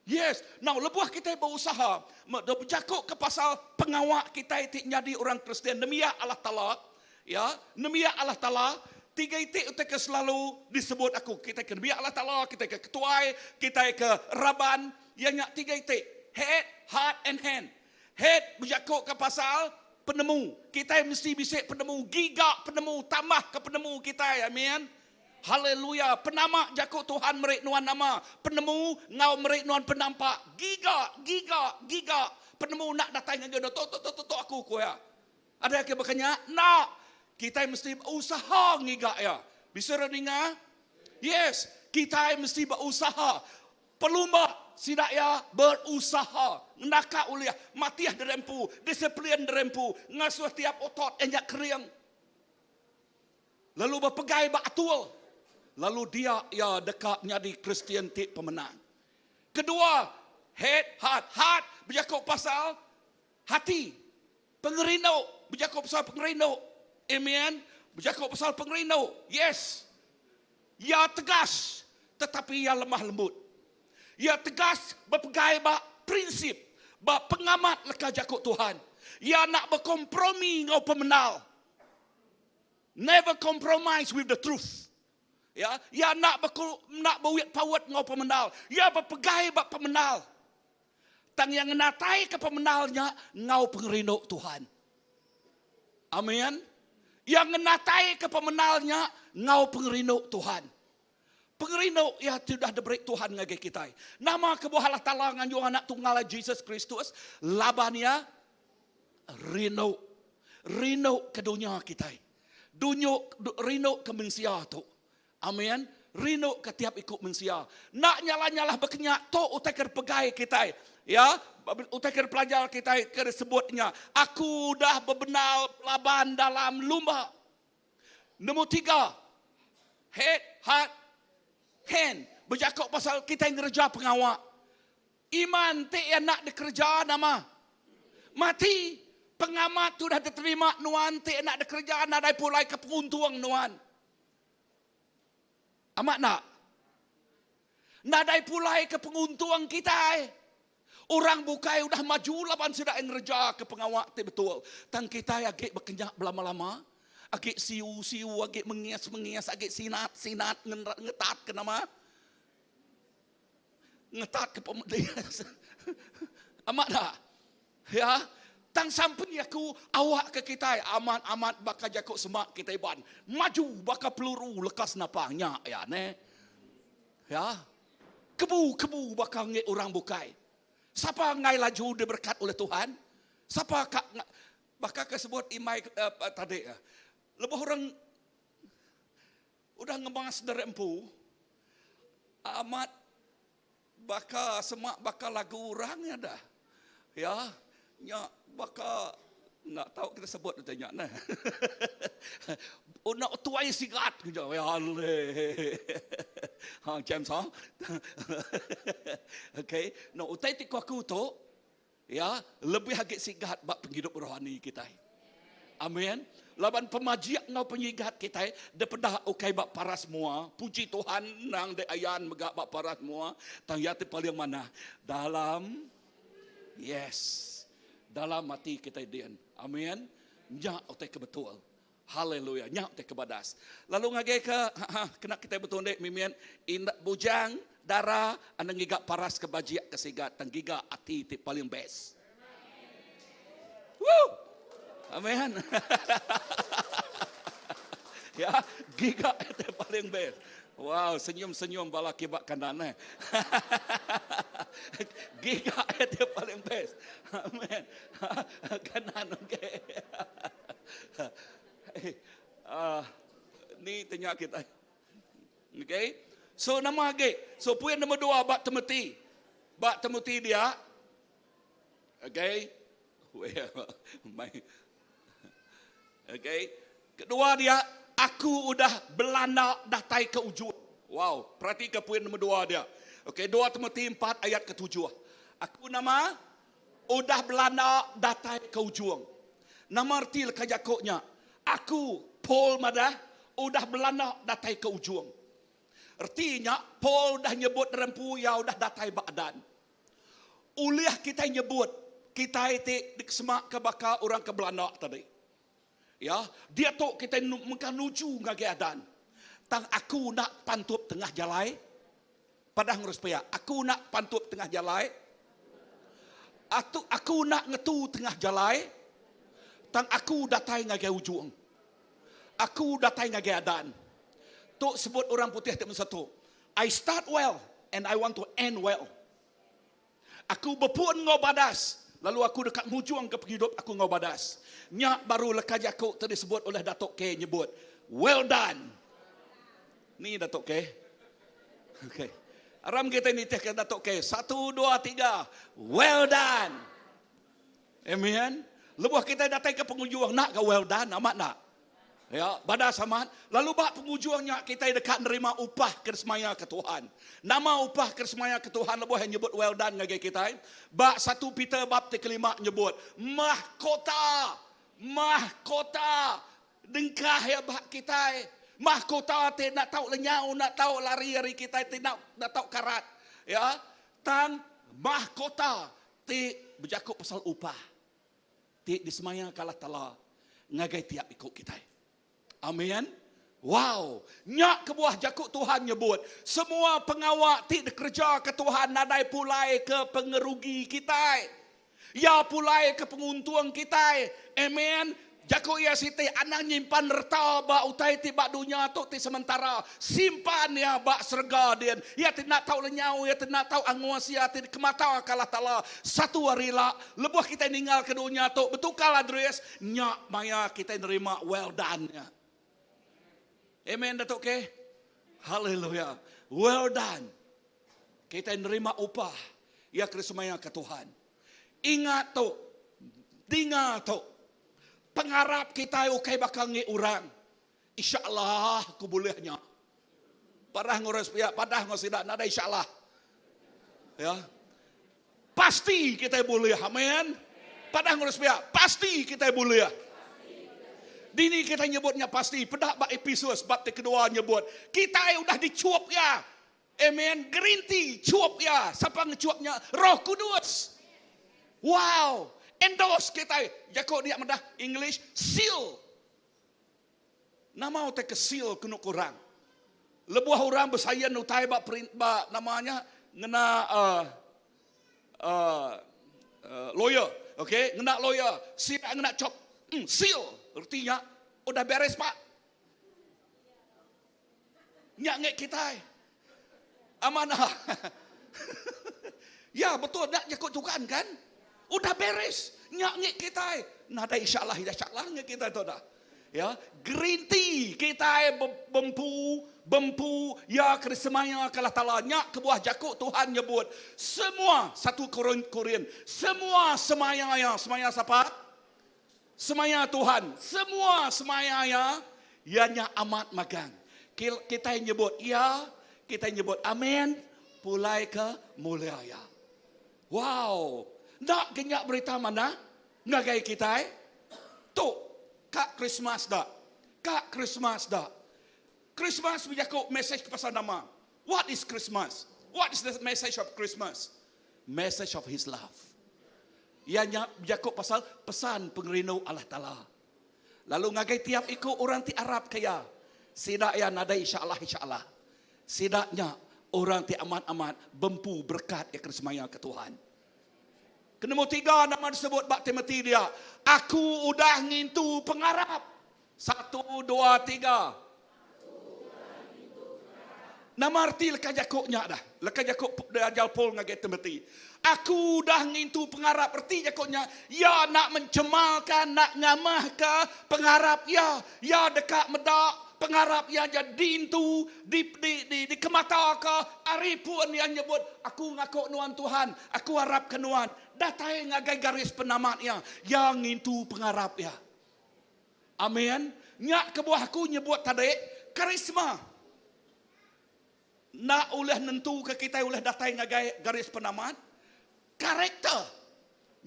Yes. Now, lebuh kitai berusaha, bejaku ke pasal pengawa kitai ti nyadi orang Kristian, nembiak Allah Taala, ya, nembiak Allah Taala, tiga iti utai ke selalu disebut aku, kitai ke nembiak Allah Taala, kitai ke ketuai, kitai ke raban, iya nya tiga iti, head, heart and hand. Head bejaku ke pasal penemu. Kitai mesti bisi penemu, giga penemu, tambah ke penemu kitai. Amen. Haleluya! Penama jaku Tuhan meri nuan nama, penemu enggau meri nuan penampak. Giga, giga, giga penemu enda datai ngagai nuan. Tok, tok, tok, tok, tok aku, ku iya. Ada ke baka nya? Enda. Kitai mesti berusaha ngiga iya. Bisi orang ninga? Yes, kitai mesti berusaha. Pelumba sida iya berusaha naka ulih matih diri empu, disiplin diri empu, ngasuh tiap otot iya nya kering. Lalu bepegai ba atur, lalu dia iya deka nyadi Kristian ti pemenang. Kedua, head, heart. Heart bejaku pasal hati, pengerindu, bejaku pasal pengerindu. Amen. Bejaku pasal pengerindu. Yes. Iya tegas, tetapi iya lemah lembut. Iya tegas bepegai ba prinsip, ba pengamat leka jaku Tuhan. Iya enda bekompromi enggau pemendar. Never compromise with the truth. Ya, iya enda beku enda bewit paut enggau pemendar. Iya bepegai ba pemendar. Tang iya ngenataika pemendar nya enggau pengerindu Tuhan. Amen. Iya ngenataika pemendar nya enggau pengerindu Tuhan. Pengerindu iya ti udah diberi Tuhan ngagai kitai. Nama kebuah Allah Taala nganjung Anak Tunggal iya Jesus Kristus? Laban iya rindu. Rindu ke dunya kitai. Dunyu rindu ke mensia tu. Amen. Rindu ke tiap iku mensia. Enda nyalah-nyalah bekenya tu utai ke dipegai kitai. Ya, utai ke dipelajar kitai ke disebut nya, aku udah bebendar belaban dalam lumba. Nombor tiga, head, heart, hand. Bejaku pasal kitai ngereja pengawa. Iman ti iya enda dikereja nama? Mati. Pengamat ti udah diterima nuan ti enda dikereja nadai pulai ke penguntung nuan. Amat enda? Nadai pulai ke penguntung kitai. Orang bukai udah maju laban sida iya ngereja ke pengawa ti betul. Tang kitai agi bekenya belama-lama, agi siu-siu, agi mengis-mengis, agi sinat-sinat ngetat ke nama? Ngetat ke pemedis. Amat tak? Ya. Tang sampi aku awak ke kitai amat-amat baka jaku semak kitai Iban. Maju baka peluru lekas napang nya ya neh. Ya. Kebu-kebu baka enggi orang bukai. Sapa enggai laju diberekat oleh Tuhan? Sapa ka. Baka ke sebut imai uh, tadi. Lebuh orang udah ngemas dari empu, amat baka semak baka lagu orang nya dah. Ya, nya baka enda tau kita sebut utai nya neh. Unak tuai sigat ke ja. Ya le. Ha James ha. Okey, no utai ti ku aku tu Ya, lebih agi sigat ba pengidup rohani kitai. Amin. Laban pemajik enggau penyigat kitai dipeda ukai ba paras mua. Puji Tuhan endang dek ayan mega ba paras mua, tang iya ti paling manah dalam yes, dalam ati kitai din. Amin. Nya utai ke betul. Haleluya. Nya utai ke badas. Lalu ngagai ke ha kena kitai betundi mimit inda bujang dara enda ngiga paras ke bajik ke sigat tang giga ati ti paling best. Woo! Amen. ya, giga ti paling best. Wow, senyum-senyum bala kiba kanan eh. Giga ti paling best. Amen. kanan okey. Uh, ni tanya kita. Okay. So nama agi? So poin nombor dua bak Timothy. Bak Timothy dia. Okay. Well, my. Okay. Kedua dia, aku udah belanda datai ke ujung. Wow, perhatikan poin nombor dua dia. Okay, 2 Timothy 4 ayat ketujuh. Aku nama udah belanda datai ke ujung. Nama erti leka jaku nya? Aku, Paul madah, udah belanda datai ke ujung. Reti nya, Paul udah nyebut rempu iya udah datai ba adan. Ulih kitai nyebut kitai ti dikesemaka baka orang ke belanda tadi. Ya, diatu kitai mengkang nuju ngagai adan. Tang aku enda pantup tengah jalai. Padah ngurus pia, aku enda pantup tengah jalai. Atu aku enda ngetu tengah jalai. Tang aku datai ngagai ujung. Aku datai ngagai adan. Tu sebut orang putih ti masa tu. I start well and I want to end well. Aku bepun enggau badas, lalu aku deka ngujungka pengidup aku enggau badas. Nya baru leka jaku ti disebut ulih Datuk K nyebut, Well done. Ni Datuk K. Okey. Aram kitai nitihka Datuk K. Satu, dua, tiga. Well done. Amen. Lebuh kitai datai ke pengujung, nak ke well done, amat nak? Ya, badas amat. Lalu ba pengujung nya kitai deka nerima upah ke disemaya ke Tuhan. Nama upah ke disemaya ke Tuhan lebuh iya nyebut well done ngagai kitai? Ba satu Peter bab ti kelima nyebut, mahkota, mahkota dengkah iya ba kitai. Mahkota ti enda tau lenyau, enda tau lari ari kitai, ti enda enda tau karat. Ya, tang mahkota ti bejaku pasal upah. ti disemayaka Allah Taala ngagai tiap iku kitai. Amin. Wow! Nya kebuah jaku Tuhan nyebut, semua pengawa ti dikerejaka Tuhan nadai pulai ke pengerugi kitai. Iya pulai ke penguntung kitai. Amen. Jaku iya siti, anang nyimpan reta ba utai ti ba dunya tu ti sementara. Simpan iya ba serega din. Iya ti enda tau lenyau, iya ti enda tau angus, iya ti dikemataka Allah Taala. Satu hari ila, lebuh kitai ninggalka dunya tu, betukar adres, nya maya kitai nerima well done nya. Amen Datuk K. Haleluya. Well done. Kitai nerima upah iya ke disemayaka Tuhan. Ingat tu, dinga tu. Pengarap kitai ukai baka ngi orang. Insya-Allah aku bulih nya. Padah enggau orang sepiak, padah enggau sida nadai insya-Allah. Ya. Pasti kitai bulih. Amin. Padah enggau orang sepiak, pasti kitai bulih. Dini kitai nyebut nya pasti. Peda ba Episus bab ti kedua nyebut, kitai udah dichup iya. Amen. Gerinti chup iya. Sapa ngechup nya? Roh Kudus. Wow. Endorse kitai. Jaku dia madah English seal. Nama utai ke seal kenu ke orang? Lebuh orang besain utai ba ba nama nya ngena uh, uh, uh, lawyer, okey, ngena lawyer, sida ngena chop mm, seal reti nya udah beres pak. Nya ngi kitai. Amanah. ya betul dak jaku tukan kan? Udah beres. Nya ngi kitai. Nadai insya-Allah insya-Allah ngi kitai tu dah. Ya, green tea kitai bempu bempu ya ke disemaya ke Allah Taala nya kebuah jaku Tuhan nyebut semua satu Korin semua semaya iya semaya sapa? Semaya Tuhan semua semaya iya iya nya amat magang. Kitai nyebut iya, kitai nyebut amen pulai ke mulia iya. Wow, enda ke nya berita manah ngagai kitai? Tu Ka Krismas da. Ka Krismas da. Krismas bejaku message pasal nama. What is Christmas? What is the message of Christmas? Message of His love. Iya nya bejaku pasal pesan pengerindu Allah Taala. Lalu ngagai tiap iku orang ti arap ke Iya, sida iya nadai insya-Allah insya-Allah. Sida nya orang ti amat-amat bempu berekat iya ke disemaya ke Tuhan. Ke nombor tiga nama disebut ba Timoti dia, Aku udah ngintu pengarap. Satu, dua, tiga. Nama reti leka jaku nya dah? Leka jaku diajar Paul ngagai Timoti. Aku udah ngintu pengarap. Reti jaku nya, iya enda mencemarka, enda ngamahka pengarap iya. Iya deka meda pengarap iya nya diintu, di, di, di, dikemataka ari pun iya nyebut, Aku ngaku nuan Tuhan, aku arapka nuan. Datai ngagai garis penamat iya, iya ngintu pengarap iya. Amin. Nya kebuah aku nyebut tadi, karisma enda ulih nentuka kitai ulih datai ngagai garis penamat. Karakter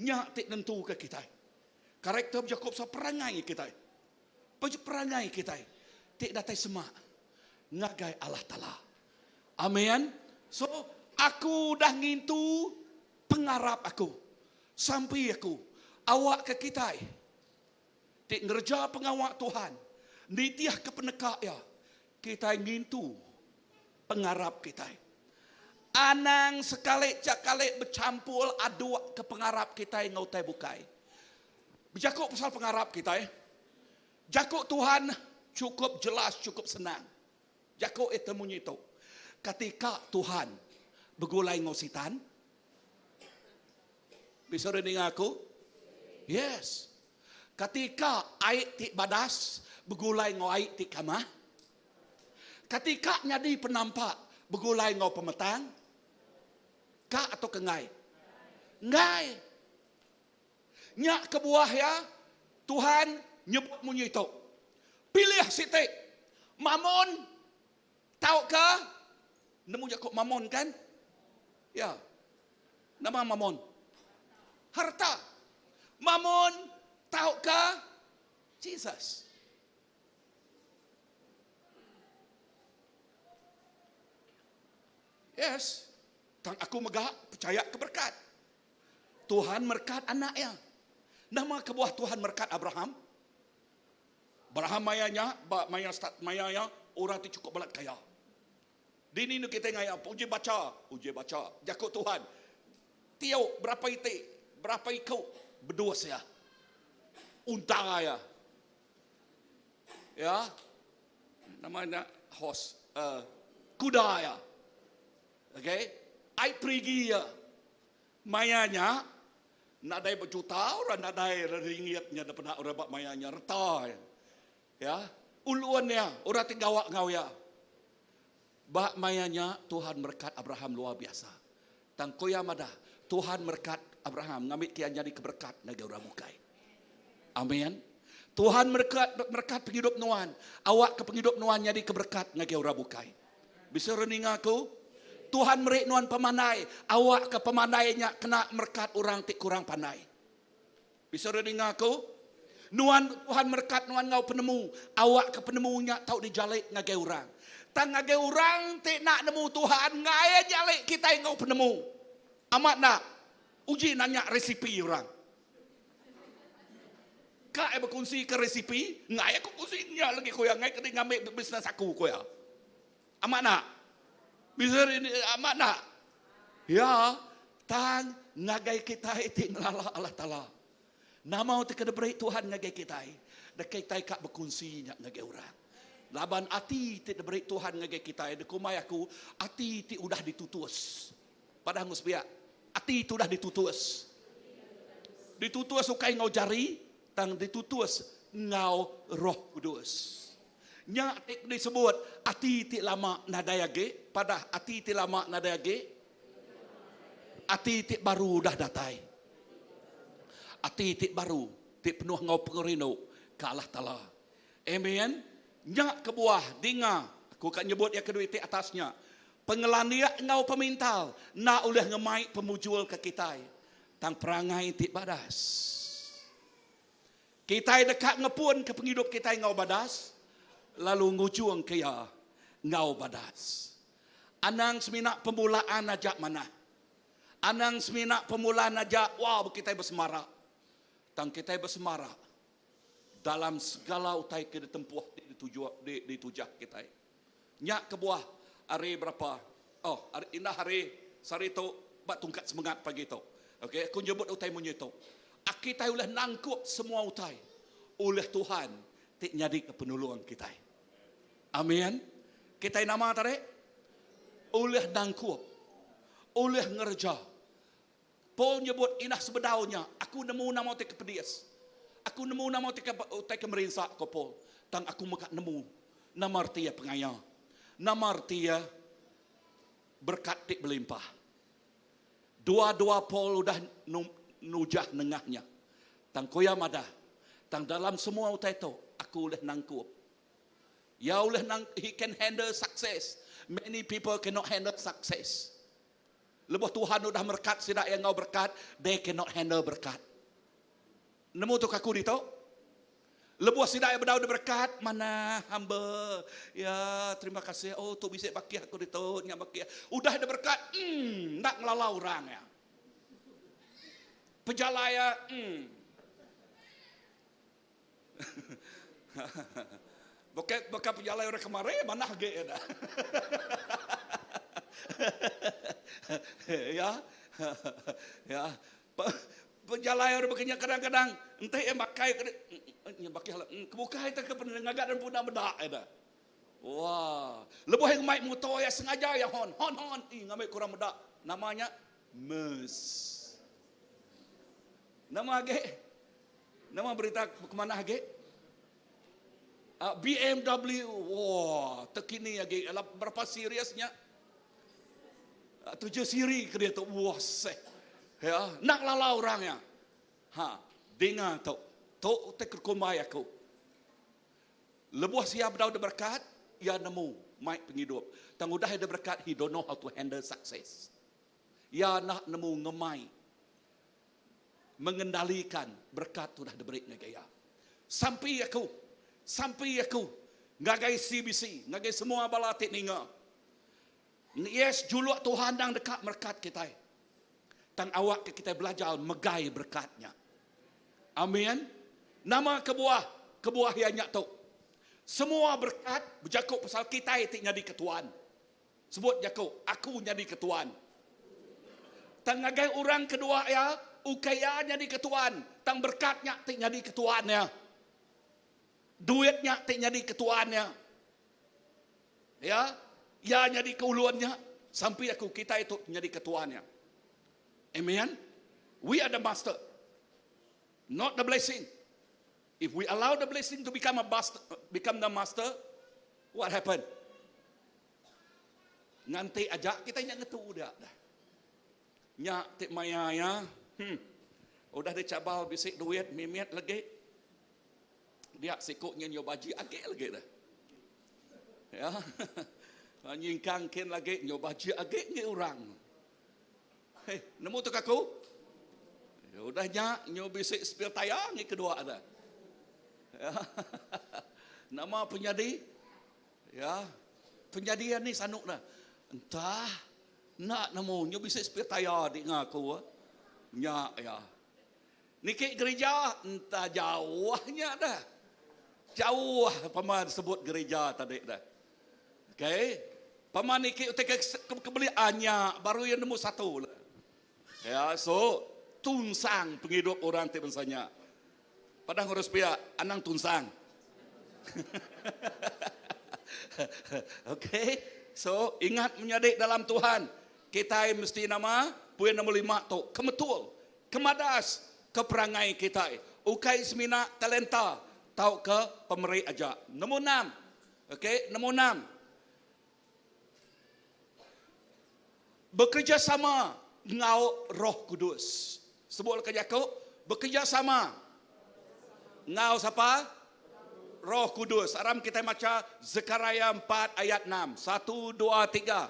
nya ti nentuka kitai. Karakter bejaku pasal perangai kitai. Perangai kitai ti datai semak ngagai Allah Taala. Amen. So, aku udah ngintu pengarap aku, sampi aku, awakka kitai ti ngereja pengawa Tuhan, nitihka peneka Iya, kitai ngintu pengarap kitai. Anang sekali cakali bechampul aduk ke pengarap kitai enggau utai bukai. Bejaku pasal pengarap kitai, jaku Tuhan chukup jelas chukup senang. Jaku iya munyi tu, Katika Tuhan begulai enggau Sitan? Bisi orang ninga aku? Yes. Katika ai ti badas begulai enggau ai ti kamah? Katika nyadi penampak begulai enggau pemetang? Ka atau ke enggai? Enggai. Nya kebuah iya, Tuhan nyebut munyi tu, Pilih siti, Mamon tauka, nemu jaku Mamon kan? Ya. Nama Mamon? Harta. Mamon tauka Jesus. Yes. Tang aku mega pechaya ke berkat. Tuhan merkat anak iya. Nama kebuah Tuhan merkat Abraham? Abraham maya nya, ba maya start maya iya, orang ti chukup balat kaya. Dini enda kitai ngaya, uji bacha, uji bacha jaku Tuhan. Tiu berapa iti, berapa iku bedus iya. Unta iya. Ya. Nama nya horse, uh, kuda iya. Okay. Ai perigi iya. Maya nya, nadai bejuta orang nadai ringgit nya depeda orang ba maya nya reta iya. Ya, ulun iya, orang ti gawa enggau iya. Ba maya nya Tuhan merekat Abraham luar biasa. Tang ku iya madah, Tuhan merekat Abraham ngambika iya nyadi ke berekat ngagai orang bukai. Amin. Tuhan merekat merekat pengidup nuan, awakka pengidup nuan nyadi ke berekat ngagai orang bukai. Bisi orang ninga aku? Tuhan meri nuan pemandai, awakka pemandai nya kena merekat orang ti kurang pandai. Bisi orang ninga aku? Nuan Tuhan merekat nuan enggau penemu, awakka penemu nya tau dijali ngagai orang. Tang ngagai orang ti enda nemu Tuhan, enggai nyali kitai enggau penemu. Amat enda? Uji nanya resipi orang. Ka iya bekunsi ke resipi, enggai aku kunsi nya lagi ku iya, enggai ke ngambi bisnes aku ku iya. Amat enda? Bisa ini amat enda? Ya, tang ngagai kitai ti ngelala Allah Taala. Nama ti ke diberi Tuhan ngagai kitai, deka kitai ka bekunsi nya ngagai orang. Laban ati ti diberi Tuhan ngagai kitai dikumbai aku ati ti udah ditutus. Padah enggau sepiak, ati ti udah ditutus. Ditutus ukai enggau jari, tang ditutus enggau Roh Kudus. Nya ti disebut ati ti lama nadai agi, padah ati ti lama nadai agi, ati ti baru udah datai. Ati ti baru ti penuh enggau pengerindu ke Allah Taala. Amen. Nya kebuah dinga aku ka nyebut iya kedua iti atas nya. Pengelandik enggau pemintar enda ulih ngemai pemujur ke kitai tang perangai ti badas. Kitai deka ngepunka pengidup kitai enggau badas lalu ngujungka iya enggau badas. Anang semina pemulaan aja manah. Anang semina pemulaan aja wah kitai besemara. Tang kitai besemara dalam segala utai ke ditempuh ti dituju ditujah kitai. Nya kebuah hari berapa oh hari indah hari sehari tu ba tungkat semengat pagi tu. Okey aku nyebut utai munyi tu. Kitai ulih nangkup semua utai ulih Tuhan ti nyadika penulung kitai. Amin. Kitai nama tadi? Ulih nangkup. Ulih ngereja. Paul nyebut indah sebedau nya, Aku nemu nama utai ke pedis. Aku nemu nama utai ke utai ke merinsa, ko Paul. Tang aku mega nemu nama reti iya pengaya. Nama reti iya berekat ti belimpah. Dua-dua Paul udah nujah nengah nya. Tang ko iya madah, Tang dalam semua utai tu, aku ulih nangkup. Iya ulih nang, he can handle success. Many people cannot handle success. Lebuh Tuhan udah merekat sida iya enggau berekat, they cannot handle berekat. Nemu tu aku ditu? Lebuh sida iya bedau diberekat, manah, humble. Ya, terima kasih. Oh, tu bisi bakih aku ditu, nya bakih. Udah diberekat, hmm, enda ngelala orang iya. Pejalai iya, hmm. Bukan bukan pejalai orang kemari manah agi ya dah. ya. Ya. Pejalai orang bekenya kadang-kadang enti iya makai nya bakih lah. Kebukai te ke ngaga dan puna meda ya dah. Wah, lebuh iya ngemai muto iya sengaja iya hon hon hon ih ngambi kurang meda. Nama nya Mes. Nama agi? Nama berita ke manah agi? BMW, wah, terkini agi. Alah berapa serius nya? Tujuh siri ke dia tu. Wah, seh. Ya, nak lala orang ya. Ha, dengar tu. Tu te kumbai aku. Lebuh sia bedau diberkat, iya nemu mai pengidup. Tang udah iya diberkat, he don't know how to handle success. Iya enda nemu ngemai mengendalikan berekat ti udah diberi ngagai iya. Sampi aku, sampi aku ngagai CBC, ngagai semua bala ti ninga. Yes, juluk Tuhan endang deka merekat kitai. Tang awakka kitai belajar megai berekat nya. Amin. Nama kebuah? Kebuah iya nya tu. Semua berekat bejaku pasal kitai ti nyadi ketuan. Sebut jaku, Aku nyadika Tuan. Tang ngagai orang kedua iya, ukai iya nyadika Tuan, tang berekat nya ti nyadika Tuan iya. Duit nya ti nyadika Tuan iya. Ya, iya nyadika ulun nya, sampi aku kitai tu nyadika Tuan iya. Amen. We are the master, not the blessing. If we allow the blessing to become a master, become the master, what happen? Nganti aja kitai nya ngetu dia dah. Nya ti maya iya, hmm, udah dicabal bisi duit mimit lagi. Dia siku nyin nyu baji agi lagi dah. Ya. Nyingkang kin lagi nyu baji agi ngi orang. Hei, nemu tu aku? Ya, udah nya nyu bisi spare tayar ngi kedua dah. Ya. Nama penyadi? Ya. Penyadi iya ni sanu dah. Entah enda nemu nyu bisi spare tayar dinga aku. Nya iya. Niki gerija entah jauh nya dah. Jauh pama sebut gerija tadi dah. Okay. Pama niki utai ke, ke, ke beli anya baru iya nemu satu. Ya, so tunsang pengidup orang ti bansa nya. Padah ngurus pia, anang tunsang. okay. So, ingat menyadi dalam Tuhan, kitai mesti nama? Poin nombor lima tu, kemetul, kemadas. ke perangai kitai. Ukai semina talenta tauka pemeri aja. Nombor enam. Okey, nombor enam. Bekerejasama enggau Roh Kudus. Sebut leka jaku, bekerejasama enggau sapa? Roh Kudus. Aram kitai macha Zechariah empat ayat enam. Satu, dua, tiga.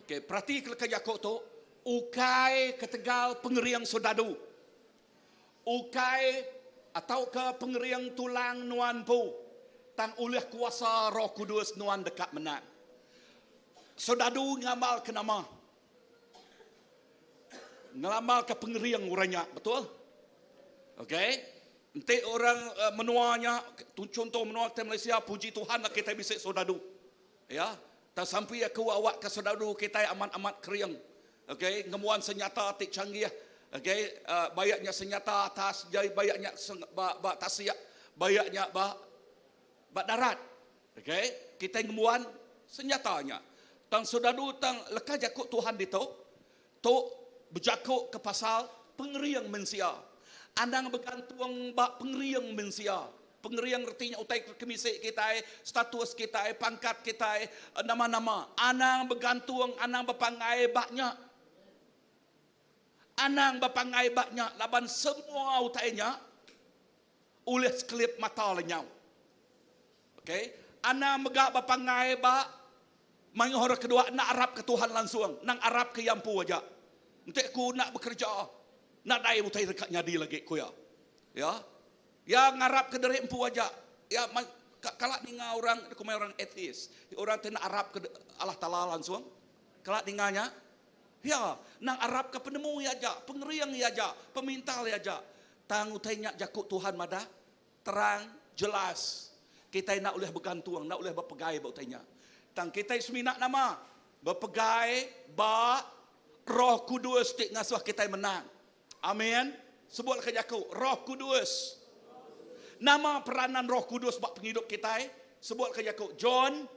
Okey, perati ke leka jaku tu, ukai ketegal pengering soldadu. Ukai atauka pengering tulang nuan empu, tang ulih kuasa Roh Kudus nuan deka menang. Soldadu ngamalka nama? Ngelamalka pengering orang nya, betul? Okey. Enti orang menua nya, chunto menua kitai Malaysia, puji Tuhan lah kitai bisi soldadu. Ya. Tang sampi aku awakka soldadu kitai amat-amat kering. Okey, ngembuan senyata ti canggih. Okey, bayak nya senyata atas, bayak nya ba ba tasik, bayak nya ba ba darat. Okey, kitai ngembuan senyata nya. Tang soldadu tang leka jaku Tuhan ditu, tu bejaku ke pasal pengering mensia. Anang begantung ba pengering mensia. Pengering reti nya utai ke kemisi kitai, status kitai, pangkat kitai, nama-nama. Anang begantung, anang bepanggai ba nya. Anang bepanggai ba nya laban semua utai nya ulih sekelip mata lenyau. Ok. Anang mega bepanggai ba mayuh orang kedua enda arap ke Tuhan langsung, nang arap ke iya empu aja. Enti aku enda bekereja, nadai utai deka nyadi lagi, ku iya. Ya. Iya ngarap ke diri empu aja. Iya kala ninga orang dikumbai orang atheist, orang ti enda arap ke Allah Taala langsung. Kala ninga nya? Ya, nang arap ke penemu iya aja, pengering iya aja, pemintar iya aja. Tang utai nya jaku Tuhan madah, Terang, jelas. Kitai enda ulih begantung, enda ulih bepegai ba utai nya. Tang kitai semina nama? Bepegai ba Roh Kudus ti ngasuh kitai menang. Amin. Sebut leka jaku, Roh Kudus. Nama peranan Roh Kudus ba pengidup kitai? Sebut leka jaku, John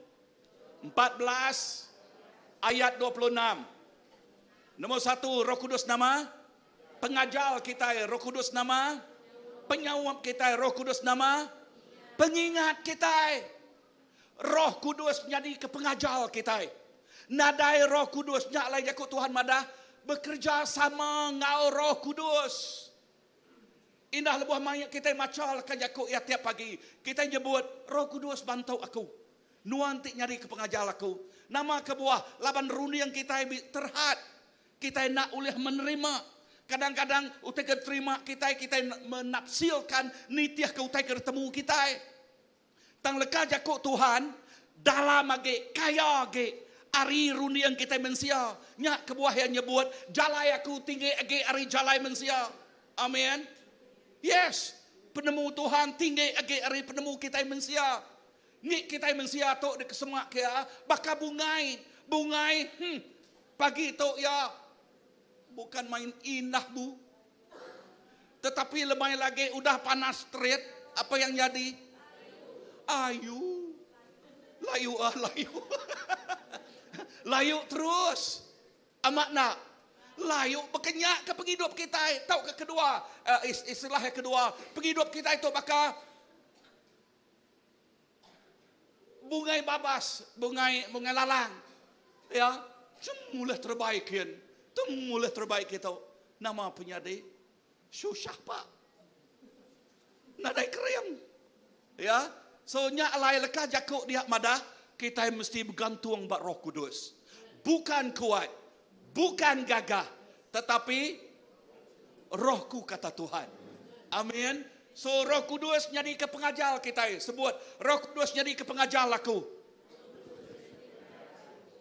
14 ayat 26. Nombor satu, Roh Kudus nama? Pengajar kitai Roh Kudus nama? Penyaup kitai Roh Kudus nama? Pengingat kitai. Roh Kudus nyadika pengajar kitai. Nadai Roh Kudus nya alai jaku Tuhan madah bekereja sama enggau Roh Kudus. Indah lebuh maya kitai macha leka jaku iya tiap pagi, kitai nyebut Roh Kudus bantu aku. Nuan ti nyadika pengajar aku. Nama kebuah? Laban runding kitai terhad. Kitai enda ulih menerima. Kadang-kadang utai ke diterima kitai, kitai menafsirkan nitihka utai ke ditemu kitai. Tang leka jaku Tuhan dalam agi, kaya agi ari runding kitai mensia. Nya kebuah iya nyebut, jalai aku tinggi agi ari jalai mensia. Amen. Yes, penemu Tuhan tinggi agi ari penemu kitai mensia. Ngi kitai mensia tu dikesemak ke iya baka bungai. Bungai, hmm, pagi tu iya bukan main indah bu. Tetapi lemai lagi udah panas terit, apa yang nyadi? Ayu. Layu ah, layu. Layu terus. Amat enda? Layu baka nya ke pengidup kitai. Tauka kedua, istilah yang kedua, pengidup kitai tu baka Bungai babas, bungai bungai lalang. Ya, cem ulih terebai kin, tem ulih terebai kitu. Nama penyadi? Susah pak. Nadai kering. Ya, so nya alai leka jaku dia madah kitai mesti begantung ba Roh Kudus. Bukan kuat, bukan gagah, tetapi Rohku kata Tuhan. Amin. So Roh Kudus nyadika pengajar kitai. Sebut, Roh Kudus nyadika pengajar aku.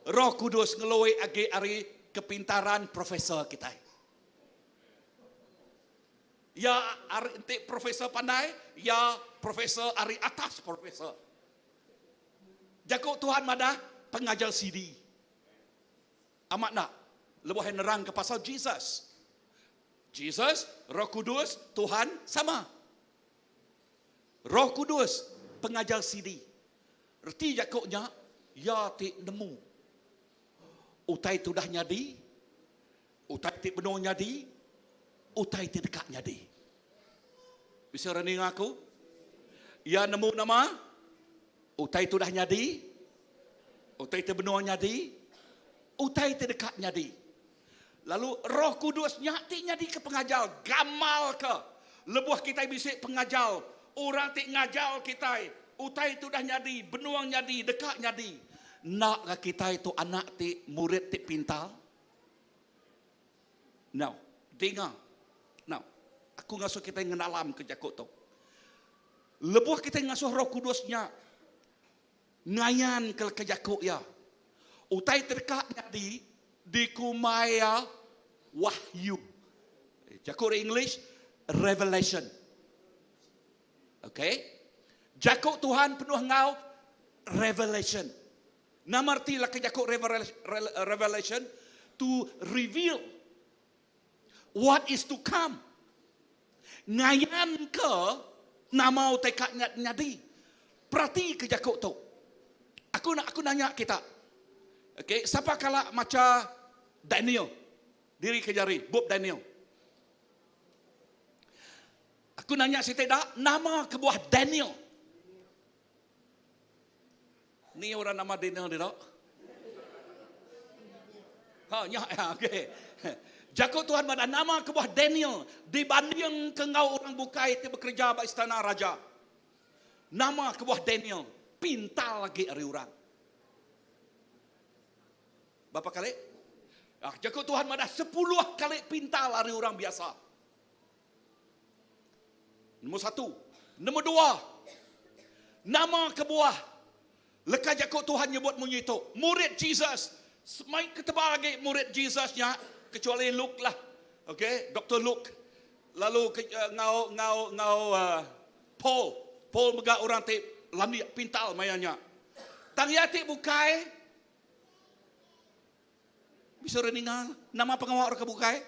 Roh Kudus ngelui agi ari kepintaran profesor kitai. Ya ari enti profesor pandai, ya profesor ari atas profesor. Jaku Tuhan madah pengajar sidi. Amat enda? Lebuh iya nerangka pasal Jesus. Jesus, Roh Kudus, Tuhan sama. Roh Kudus, pengajar sidi. Reti jaku nya, iya ti nemu utai ti udah nyadi, utai ti benung nyadi, utai ti deka nyadi. Bisi orang ninga aku? Iya nemu nama? Utai ti udah nyadi, utai ti benung nyadi, utai ti deka nyadi. Lalu Roh Kudus nya ti nyadika pengajar gamal ke lebuh kitai bisi pengajar, orang ti ngajar kitai utai ti udah nyadi, benung nyadi, deka nyadi. Enda ga kitai tu anak ti murid ti pintar? No. Dinga. No. Aku ngasuh kitai ngenalamka jaku tu. Lebuh kitai ngasuh Roh Kudus nya Ngayanka leka jaku iya. Utai ti deka nyadi dikumbai iya wahyu. Jaku ari English, revelation. Okay. Jaku Tuhan penuh enggau revelation. Nama reti leka jaku revelation? To reveal what is to come. Ngayanka nama utai ka nyadi. Peratika jaku tu. Aku aku nanya kita. Okey, sapa kala macha Daniel? Diri ke jari, bup Daniel. Aku nanya siti da, nama kebuah Daniel? Ni orang nama Daniel dia tak? Ha, nya ya, okey. Jaku Tuhan madah nama kebuah Daniel dibanding ke enggau orang bukai ti bekereja ba istana raja. Nama kebuah Daniel pintar agi ari orang. Berapa kali? Ah, jaku Tuhan madah sepuluh kali pintar ari orang biasa. Nombor satu. Nombor dua. Nama kebuah leka jaku Tuhan nyebut munyi tu. Murid Jesus. Mai ketebal agi murid Jesus nya kecuali Luke lah. Okay, Dr. Luke. Lalu ke, uh, ngau ngau ngau uh, Paul. Paul mega orang ti landik pintar maya nya. Tang iya ti bukai Bisa orang ninga nama pengawa orang ke bukai?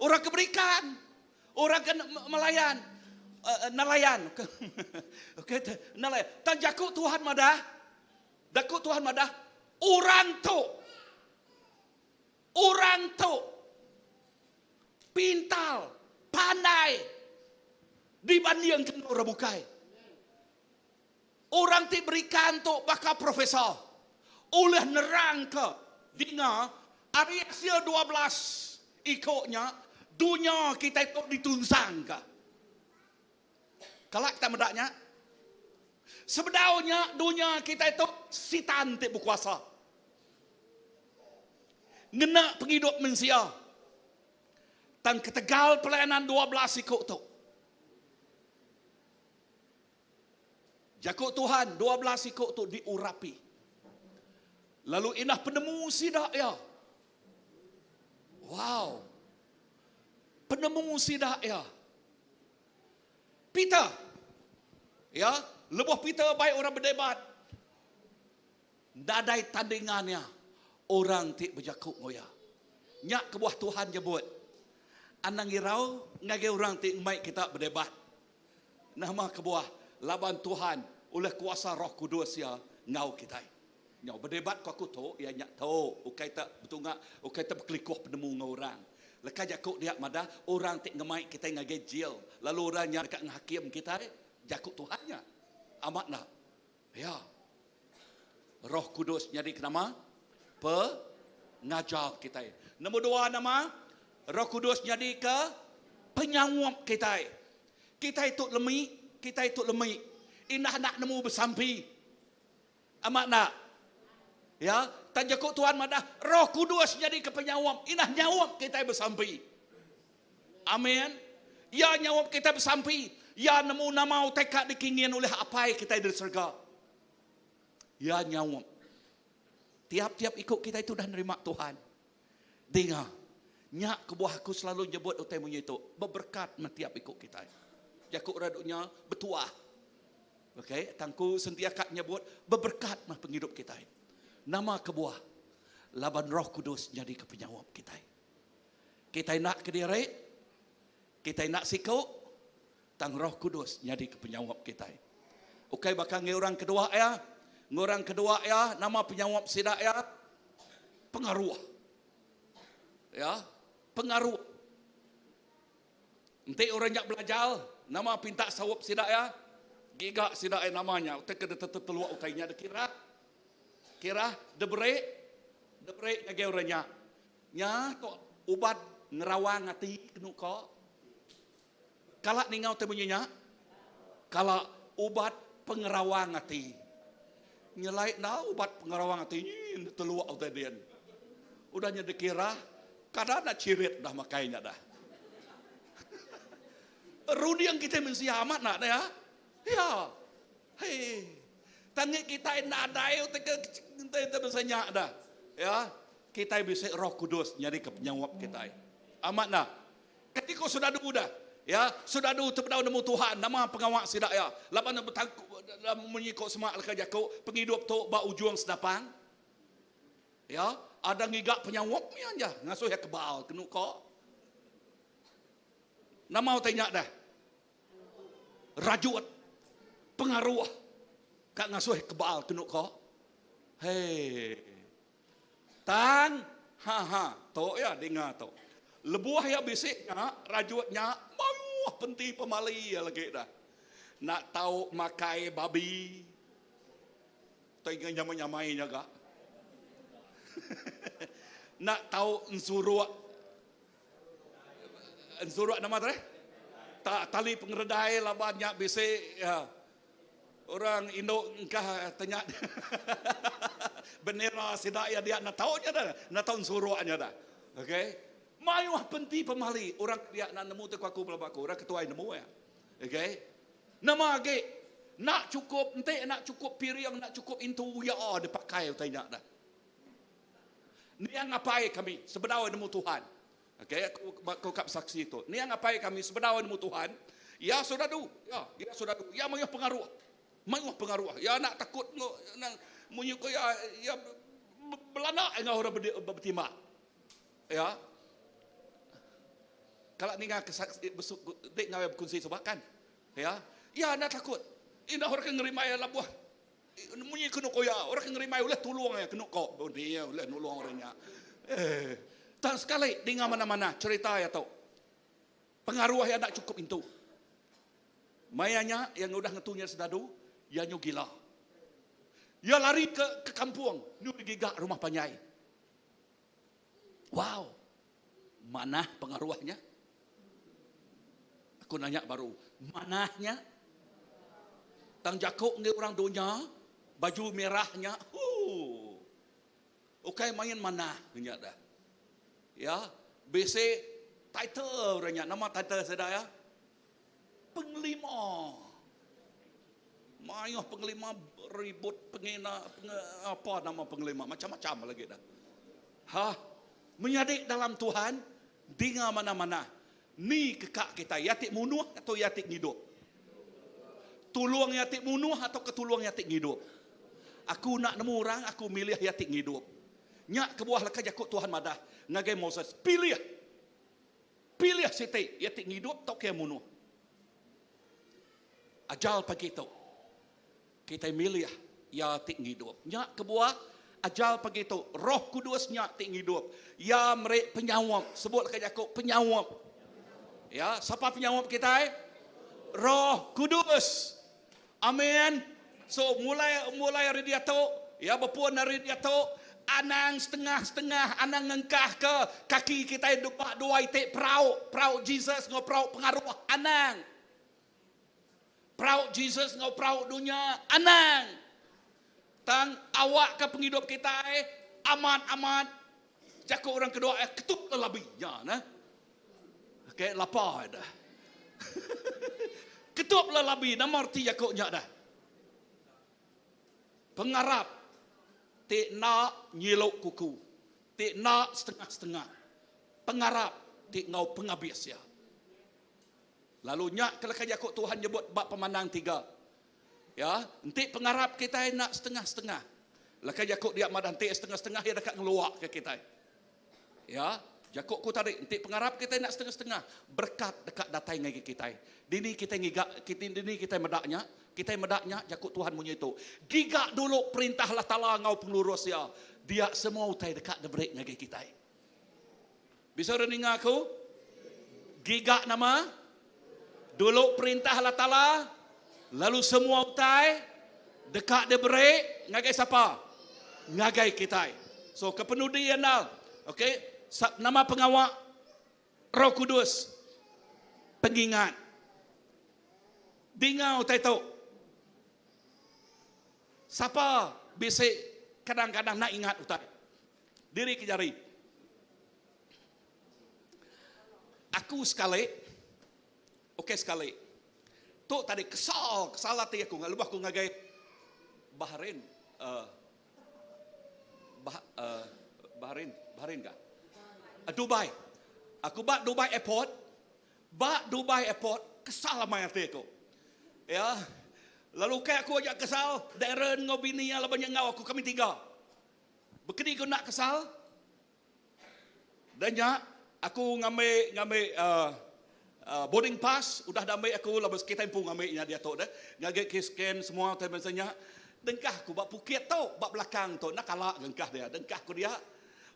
Orang ke berikan. Orang ke melayan. Uh, nelayan. Okey, nelayan. Tang jaku Tuhan madah, jaku Tuhan madah, orang tu orang tu pintar, pandai dibandingkan orang bukai. Orang ti berikan tu baka profesor ulih nerangka dinga ari asil 12 iko nya dunya kitai tu ditunsangka. Kala kita meda nya? Sebedau nya dunya kitai tu sitan ti bekuasa. Ngena pengidup mensia. Tang ketegal pelayanan 12 iko tu Jaku Tuhan, 12 iku tu diurapi. Lalu indah penemu sida iya. Wow. Penemu sida iya. Peter. Ya, lebuh Peter bai orang berdebat. Nadai tandingan iya orang ti bejaku enggau iya. Nya kebuah Tuhan nyebut, Anang irau ngagai orang ti ngemai kita berdebat. Nama kebuah? Laban Tuhan ulih kuasa Roh Kudus Iya enggau kitai. Nyau bedebat ku aku tu, iya nya tu ukai te betunga, ukai te bekelikuh penemu enggau orang. Leka jaku dia madah orang ti ngemai kitai ngagai jil, lalu orang nya deka ngehakim kitai, jaku Tuhan nya. Amat enda? Ya. Roh Kudus nyadi ke nama? Pengajar kitai. Nombor dua nama? Roh Kudus nyadi ke penyaup kitai. Kitai tu lemi, kitai tu lemi. Indah enda nemu besampi. Amat enda? Ya, tang jaku Tuhan madah Roh Kudus nyadi ke penyaup, indah nyaup kitai besampi. Amin. Iya nyaup kitai besampi. Iya nemu nama utai ka dikingin ulih Apai kitai di serega. Iya nyaup. Tiap-tiap iku kitai tu udah nerima Tuhan. Dinga. Nya kebuah aku selalu nyebut utai munyi tu. Beberkat meh tiap iku kitai. Jaku orang dunya betuah. Okey, tang ku sentia ka nyebut beberkat meh pengidup kitai. Nama kebuah? Laban Roh Kudus nyadika penyaup kitai. Kitai enda kediri, kitai enda siku, tang Roh Kudus nyadika penyaup kitai. Ukai baka enggau orang kedua iya. Enggau orang kedua iya, nama penyaup sida iya? Pengaruh. Ya, pengaruh. Enti orang nya belajar, nama pinta saup sida iya? Giga sida iya nama nya. Utai ke teteluk utai nya dikira. Kira diberi, diberi ngagai orang nya. Nya tu ubat ngerawang ati kenu ko. Kala ninga utai munyi nya? Kala ubat pengerawang ati. Nyelai enda ubat pengerawang ati nyin teluk utai din. Udah nya dikira kada enda chirit dah makai nya dah. Runding kitai mensia amat enda deh. Ya. Hei. Tang kitai nadai utai ke enti bisi nya dah. Ya. Kitai bisi Roh Kudus nyadika penyaup kitai. Amat enda? Kati ko sudadu dah. Ya, sudadu tebedau nemu Tuhan nama pengawa sida iya. Laban ne betangku munyi ko sema leka jaku pengidup tu ba ujung senapang. Ya, ada ngiga penyaup nya aja ngasuh iya kebal kenu ko. Nama utai nya dah? Rajut pengaruh ka ngasuh kebal kenu ko. Hei. Tang ha ha tu iya dinga tu. Lebuh iya bisi nya rajut nya mayuh penti pemali iya lagi dah. Enda tau makai babi. Tai enggau nyamai-nyamai nya ga. Enda tau ensuruk ensuruk nama tu eh? Ta tali pengeredai laban nya bisi ya. Orang indu engkah tanya bendera sida iya dia enda tau nya dah, enda tau ensuruk nya dah. Okey. Mayuh penti pemali orang dia enda nemu tu ku aku pelaba aku, orang ketuai nemu iya. Okey. Nama agi enda chukup enti enda chukup piring enda chukup intu iya dipakai utai nya dah. Niang apai kami sebedau nemu Tuhan. Okey, aku aku ka besaksi tu. Niang apai kami sebedau nemu Tuhan, iya sodadu. Ya, iya sodadu. Iya mayuh pengaruh. Mayuh pengaruh. Iya enda takut enggau munyi ku iya, iya belanda enggau orang betimbak. Ya. Kala ninga kesaksi dek enggau iya bekunsi suba kan. Ya. Iya enda takut. Indah orang ke ngerimbai iya labuh Munyi kenu ko iya, orang ke ngerimai ulih tulung iya kenu ko. Undi iya ulih nulung orang nya. Eh, tang sekali dinga manah-manah cherita iya tu. Pengaruh iya enda chukup intu. Maya nya iya ngudah ngetu nya sedadu, iya nyu gila. Iya lari ke ke kampung nyu digiga rumah panjai. Wow. Manah pengaruh nya. Aku nanya baru, manah nya? Tang jaku enggai orang dunya, baju merah nya, hoo. Ukai main manah nya dah. Ya, bisi title orang nya, nama title sida ya? Penglima. Mayuh penglima ribut pengina penge, apa nama penglima macam-macam lagi dah. Ha, menyadi dalam Tuhan, dinga mana-mana. Ni keka kita, iya ti munuh atau iya ti ngidup? Tulung iya ti munuh atau ke tulung iya ti ngidup? Aku nak nemu orang, aku milih iya ti ngidup. Nya kebuah leka jaku Tuhan madah ngagai Moses, pilih. Pilih siti, iya ti ngidup tauka iya munuh. Ajal pagi tu, kitai milih iya ti ngidup. Nya kebuah ajal pagi tu, Roh Kudus nya ti ngidup. Iya meri penyaup. Sebut leka jaku, penyaup. Ya, sapa penyaup kitai? Roh Kudus. Amin. So mulai mulai ari diatu, ya bepun ari diatu, anang setengah-setengah, anang ngengkahka kaki kitai ba dua iti perau, perau Jesus enggau perau pengaruh, anang. Perau Jesus enggau perau dunya, anang. Tang awakka pengidup kitai amat-amat jaku orang kedua eh ketup lelabi nya nah. Okey, lapa dah. Ketup lelabi nama reti jaku nya dah. Pengarap ti enda nyilu kuku, ti enda setengah-setengah. Pengarap ti enggau pengabis iya. Lalu nya ke leka jaku Tuhan nyebut ba Pemandang tiga. Ya, enti pengarap kitai enda setengah-setengah. Leka jaku dia madah enti setengah-setengah iya deka ngeluaka kitai. Ya. Jaku ku tadi, enti pengarap kitai enda setengah-setengah, berekat deka datai ngagai kitai. Dini kitai ngiga, dini kitai meda nya? Kitai meda nya jaku Tuhan munyi tu, Giga dulu Perintah Allah Taala enggau pengelurus Iya, dia semua utai deka diberi ngagai kitai. Bisa orang ninga aku? Giga nama? Dulu Perintah Allah Taala, lalu semua utai deka diberi ngagai sapa? Ngagai kitai. So kepenudi enda, okay, nama pengawa Roh Kudus? Pengingat. Dinga utai tu. Sapa bisi kadang-kadang enda ingat utai. Diri ke jari. Aku sekali, okey sekali. Tu tadi kesal, kesal ati aku lebuh aku ngagai Bahrain. Uh, bah, uh, Bahrain, Bahrain kah? Uh, Dubai. Aku ba Dubai Airport, Ba Dubai Airport, kesal amai ati aku. Ya. Lalu ukai aku aja kesal, Darren enggau bini iya laban nya enggau aku kami tiga. Bekeni ku enda kesal? Dah nya aku ngambi ngambi uh, uh, boarding pass udah diambi aku laban kitai empu ngambi nya diatu deh. Ngagai ke scan semua utai bansa nya. Dengkah aku ba pukit tu, ba belakang tu enda kala dengkah dia. Dengkah aku dia.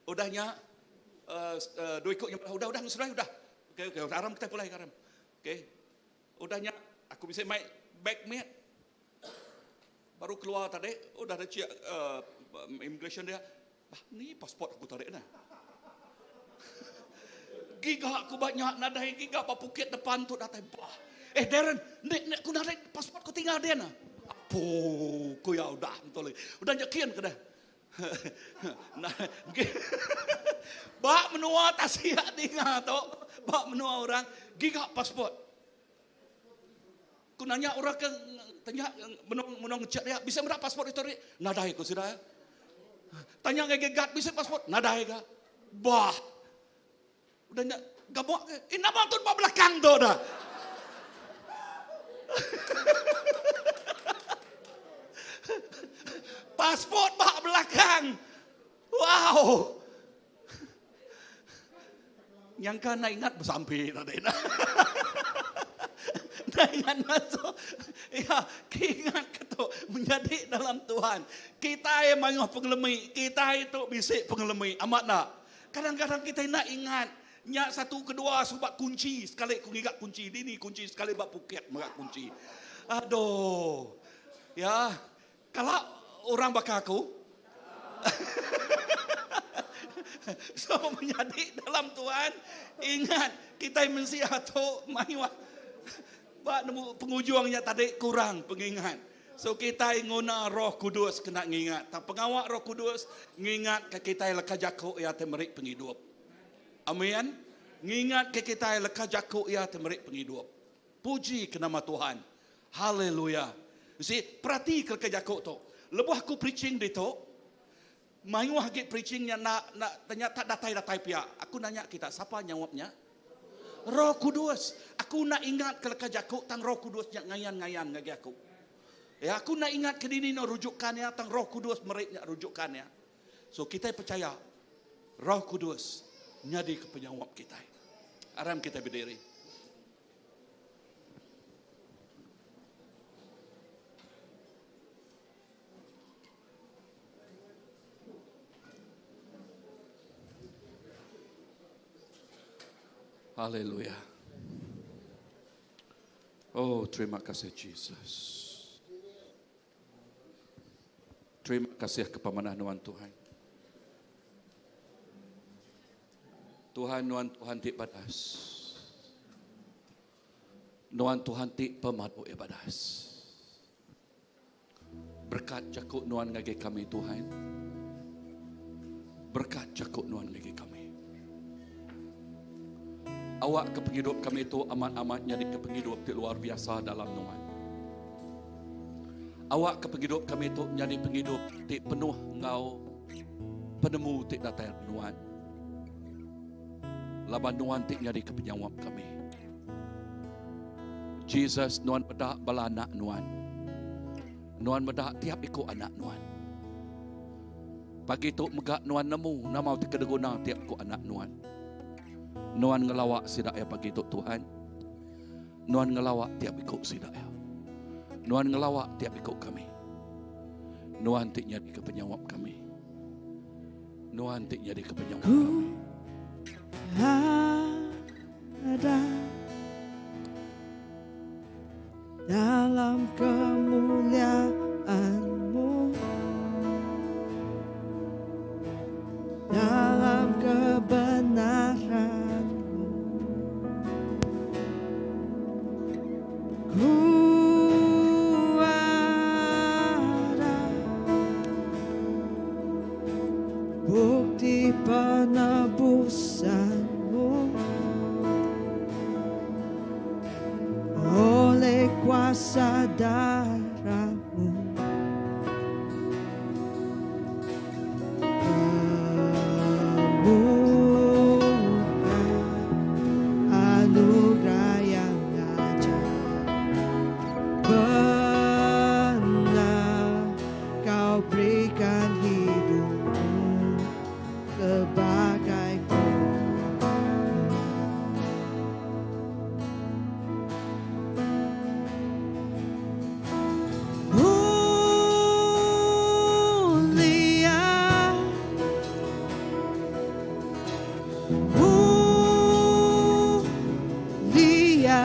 Udah nya uh, uh, dua iku nya udah udah seduai udah. Okey okey aram kitai pulai ke aram. Okey. Udah nya aku bisi mai beg mit. Baru keluar tadi udah ada cik uh, immigration dia. Bah ni pasport aku tadi nah. Giga aku banyak nadai giga ba bukit depan tu datai bah. Eh Darren, ni ni aku nadai pasport aku tinggal dia nah. Apo ku ya udah betul. Udah nya kian ke dah. Ba menua tasik dinga tu, ba menua orang giga pasport. Ku nanya orang ke tanya menung menung ngecek dia, bisa meda pasport itu ri? Nadai ku sida. Tanya ngagai guard bisa pasport? Nadai ga. Bah. Udah nya gabok ke. Eh nama tu ba belakang tu dah. Pasport ba belakang. Wow. Nyangka nak ingat besampi tadi. Nak ingat masuk. Ya, ingat ke tu menjadi dalam Tuhan. Kita yang mayuh pengelemi, kita itu bisi pengelemi. Amat nak? Kadang-kadang kita nak ingat nya satu kedua suba kunci sekali ku ngiga kunci dini kunci sekali ba pukit mega kunci. Aduh. Ya. Kala orang baka aku. so menyadi dalam Tuhan ingat kita mensia tu mayuh ba nemu pengujungnya tadi kurang pengingat. So kitai nguna Roh Kudus kena ngingat. Tang pengawa Roh Kudus ngingatka kitai leka jaku Iya ti meri pengidup. Amin. Ngingatka kitai leka jaku Iya ti meri pengidup. Puji ke nama Tuhan. Haleluya. You see, peratika leka jaku tu. Lebuh aku preaching ditu, mayuh agi preaching nya enda enda tanya tak datai-datai pia. Aku nanya kita, sapa nyaup nya? Roh Kudus. Aku enda ingat ke leka jaku tang Roh Kudus nya ngayan-ngayan ngagai aku. Ya, aku enda ingat ke dini no rujukan iya tang Roh Kudus meri nya rujukan iya. So kitai pechaya Roh Kudus nyadi ke penyaup kitai. Aram kitai berdiri. Haleluya. Oh, terima kasih Jesus. Terima kasih ke pemanah nuan Tuhan. Tuhan nuan Tuhan ti badas. Nuan Tuhan ti pemadu badas. Berkat jaku nuan ngagai kami Tuhan. Berkat jaku nuan ngagai kami. Awak ke pengidup kami tu amat-amat nyadi ke pengidup ti luar biasa dalam nuan. Awak ke pengidup kami tu nyadi pengidup ti penuh enggau penemu ti datai ari nuan. Laban nuan ti nyadi ke penyawap kami. Jesus nuan meda bala anak nuan. Nuan meda tiap iku anak nuan. Pagi tu mega nuan nemu nama ti kedeguna tiap iku anak nuan. Nuan ngelawa sida iya pagi tu Tuhan. Nuan ngelawa tiap iku sida iya. Nuan ngelawa tiap iku kami. Nuan ti nyadika penyaup kami. Nuan ti nyadika penyaup kami. Ada dalam kemuliaan-Mu, dalam kebenaran-Mu. Ku ada bukti penebusan-Mu oleh kuasa darah-Mu. Temukan anugerah yang ajaib, benar Kau berikan hidupmu sebagai korban. Mulia, mulia,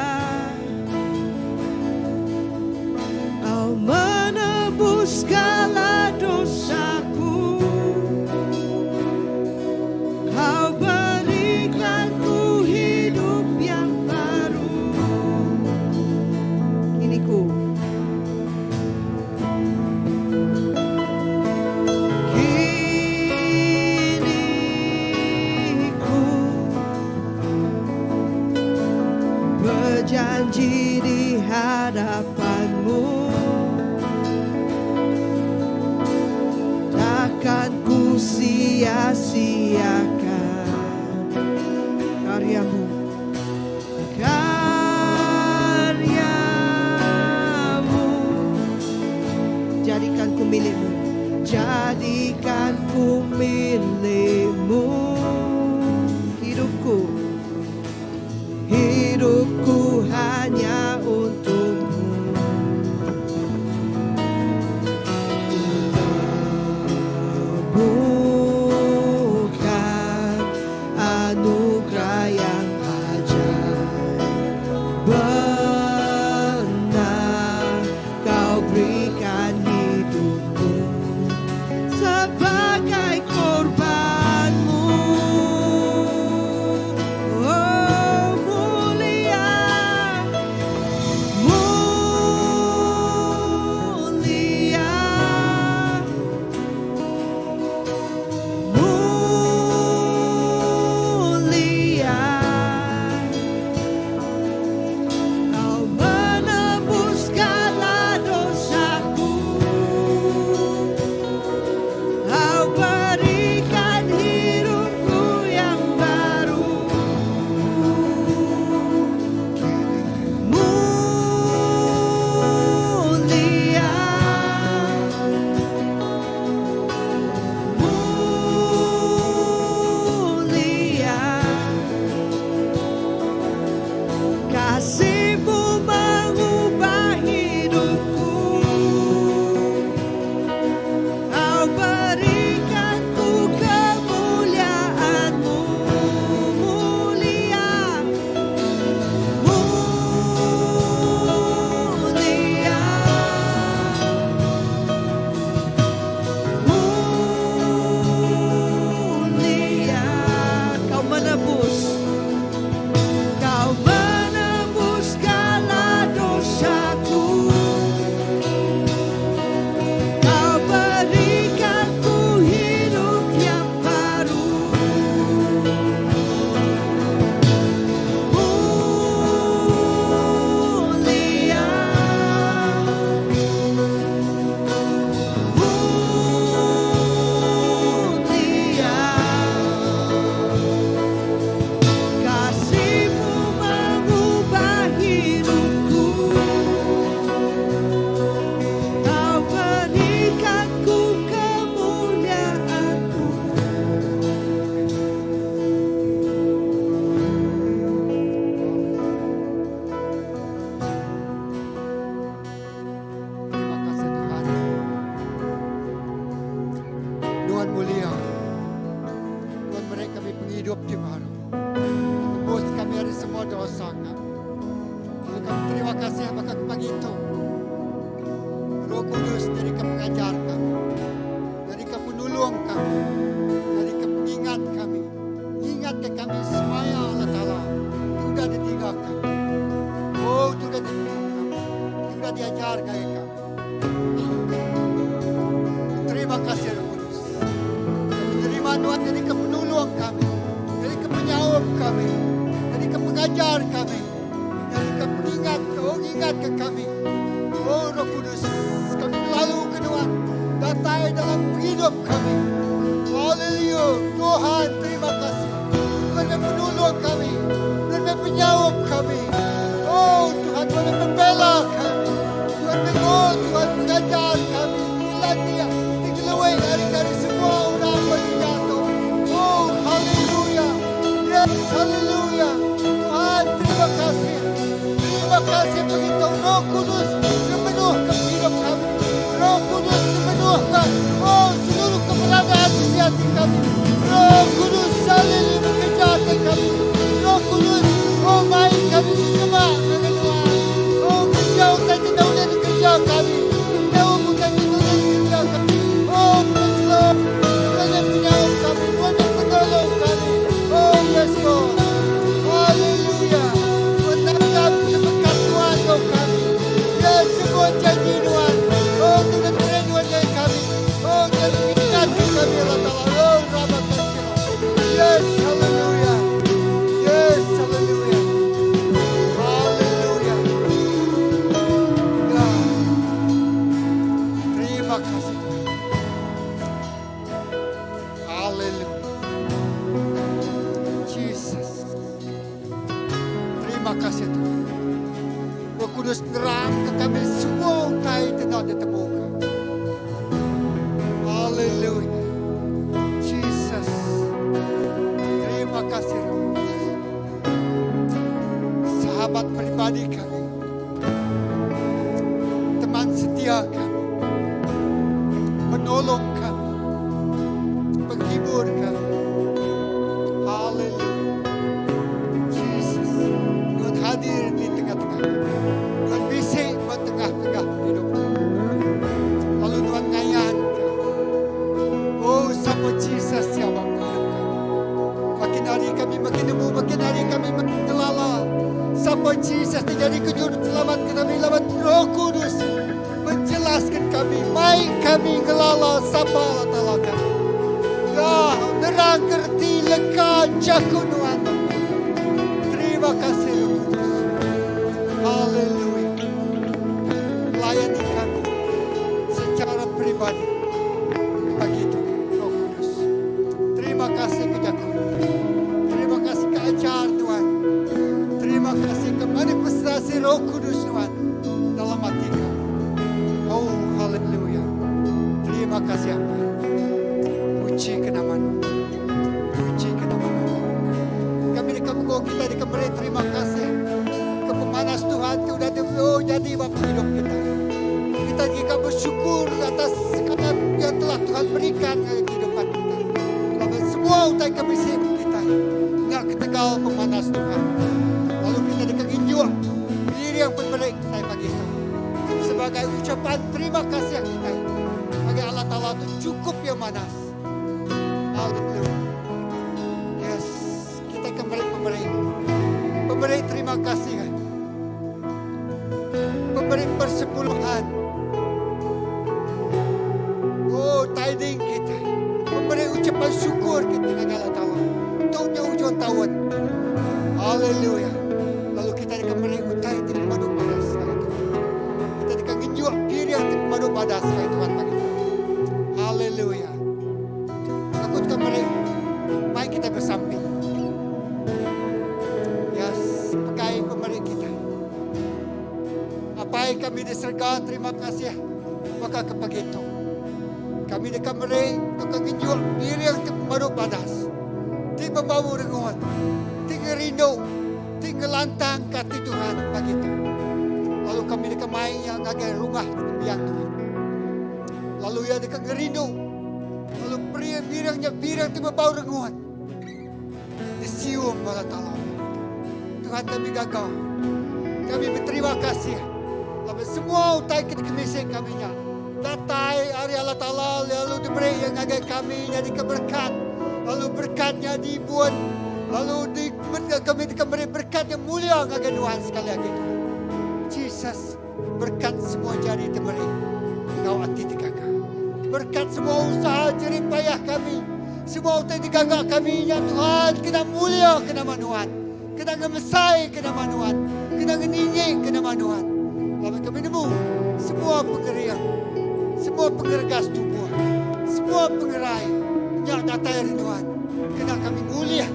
Kau menebus segala dosaku. Kau berikan ku hidup yang baru. Kini ku, kini ku berjanji di hadapan-Mu, takkan ku sia-siakan karyamu, karyamu. Jadikan ku milikmu, jadikan ku milikmu. Hidupku, hidupku hanya untukmu. Temukan anugerah yang ajaib, benar Kau berikan hidupmu sebagai korbanmu. mulia. Tuhan meri kami pengidup ti baru. Tebus kami ari semua dosa kami. Lalu kami terima kasih baka ke pagi tu. Roh Kudus nyadi ke pengajar kami. Nyadi ke penulung kami. Nyadi ke pengingat kami. Ngingatka kami semaya Allah Taala ti udah ditingga kami. Oh, ti udah ditemu kami. Ti udah diajar ngagai kami. Terima kasih Roh Kudus. Kami nerima Nuan nyadi ke penulung kami, nyadi ke penyaup kami, nyadi ke pengajar kami, nyadi ke pengingat, oh ngingatka kami. Oh Roh Kudus, kami ngelalu ke Nuan datai dalam pengidup kami. Haleluya, Tuhan terima kasih. Nuan meh penulung kami, Nuan meh penyaup kami. Oh Tuhan, Nuan meh pembela kami. Tuhan nengur, Tuhan pengajar kami. Ngelatih, ti ngeluing ari ari semua orang ba dunya tu. Oh, haleluya. Yes, haleluya. Tuhan, terima kasih. Terima kasih pengitau Roh Kudus ngemenuhka pengidup kami. Roh Kudus ngemenuhka, oh, seluruh keberadaan isi ati kami. Roh Kudus salili bekereja ke kami. Roh Kudus, oh, mai kami semak ngagai Nuan. Oh, ngereja utai ti enda ulih dikereja kami. Nyaup utai ti enda ulih dikereja kami. Oh, bless Lord. Nuan nya penyaup kami. Nuan nya penolong kami. Oh, yes Lord. Hallelujah. Nuan nanggap sebekat Tuhan enggau kami. Ya, semua janji Nuan. Oh, Tuhan meri Nuan ngagai kami. Oh, Tuhan ngingatka kami Allah Taala. Oh, Rama Kasih. Yes, hallelujah. Yes, hallelujah. Hallelujah. Ya. Terima kasih Tuhan. Hallelujah. Jesus. Terima kasih Tuhan. Roh Kudus nerang ke kami semua utai ti enda ditemuka. Hallelujah. Jesus. Terima kasih Roh Kudus. Sahabat pribadi kami. Teman setia kami. Penolong kami. Penghibur kami. Hallelujah. Jesus. Tuhan hadir di tengah-tengah kami. Tuhan bisi ba tengah-tengah hidup kami. Lalu Tuhan ngayanka. Oh, sapa Jesus siapa hidup kami. Makin hari kami makin nemu, makin hari kami makin ngelala. Sapa Jesus ti jadi ke juru selamat kami laban Roh Kudus menjelaskan kami, mai kami ngelala sapa Allah Taala kami. Ya, nerang kerti leka jaku Nuan. Terima kasih Roh Kudus. Haleluya. Layani kami secara pribadi. Begitu Roh Kudus. Terima kasih ke jaku. Terima kasih ke ajar Tuhan. Terima kasih ke manifestasi Roh Kudus Tuhan dalam hati kami. Oh, haleluya. Terima kasih Apai. Puji ke nama Tuhan. Puji ke nama Tuhan. Kami deka munggu kita deka beri terima kasih ke pemanas Tuhan tu udah oh, jadi bapa hidup kita. Kita juga bersyukur atas segala yang telah Tuhan berikan ke kehidupan kita. Lalu semua utai kami sip kita. Enggak ketegal pemanas Tuhan. Lalu kita deka nginjuk diri yang pemberi kita pagi itu. Sebagai ucapan terima kasih kita. Bagi Allah Ta'ala itu cukup yang manas. Haleluya. Yes, kita kembali pemberi. Pemberi terima kasih. Pemberi persepuluhan. Oh, tithing kita. Pemberi ucapan syukur kita kepada Allah Ta'ala. Untuk ujung tahun. Haleluya. Lalu kita akan beri utai ti pemadu badas sekali Tuhan. Kita akan ngenjuk piring ti pemadu badas sekali Tuhan bagi kita. Haleluya. Aku akan beri. Mari kita bersambi. Yes, pakai pemberi kita. Apai kami di serga, terima kasih. Maka kepagitu. Kami deka meri tauka ngenjuk piring ti pemadu badas. Ti bebau rengut. Ti ngerindu. Ti ngelantang ke ati Tuhan pagi tu. Lalu kami deka mai iya ngagai rumah sembiang Tuhan. Lalu iya deka ngerindu. Lalu Piring nya piring ti bebau rengut. Disium Allah Taala. Tuhan kami gaga. Kami beterima kasih laban semua utai ke dikemisi kami nya datai ari Allah Taala lalu diberi iya ngagai kami nyadika berekat lalu berekat nya diibun lalu di kami deka meri berekat nya mulia ngagai Nuan sekali agi Tuhan. Jesus Berkat semua jari ti meri enggau ati ti gaga. Berkat semua usaha jerih payah kami, semua utai digaga kami nya Tuhan kena mulia ke nama Nuan, kena ngemesai ke nama Nuan, kena ngeninggi ke nama Nuan. Laban kami nemu semua pengering, semua pengeregas tubuh, semua pengerai nya datai ari Nuan kena kami ngulih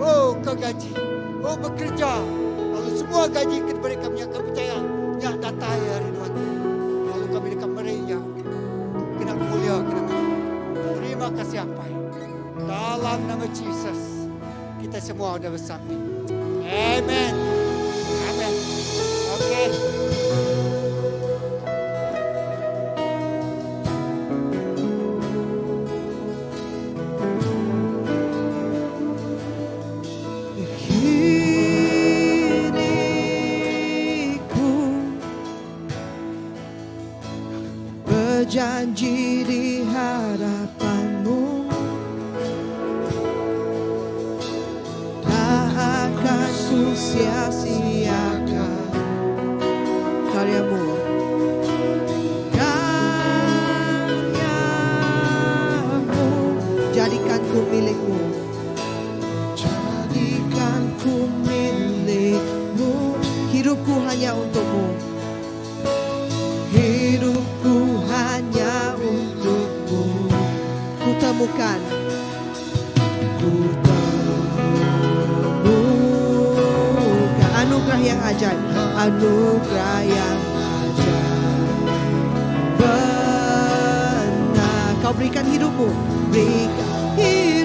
oh ke gaji. Oh bekereja lalu semua gaji ke diberi kami nya kami pechaya nya datai ari nuan tu lalu kami deka meri nya kena mulia kena nama terima kasih apai dalam nama Jesus kita semua udah besampi amen amen okay Kini ku berjanji di hadapanmu Tak akan ku sia-siakan karyamu Karyamu jadikan ku milikmu Jadikan ku milikmu Hidupku hanya untukmu Hidupku hanya untukmu Ku temukan Ku temukan Anugerah yang ajaib Anugerah yang ajaib Benar Kau berikan hidupmu Berikan hidupmu.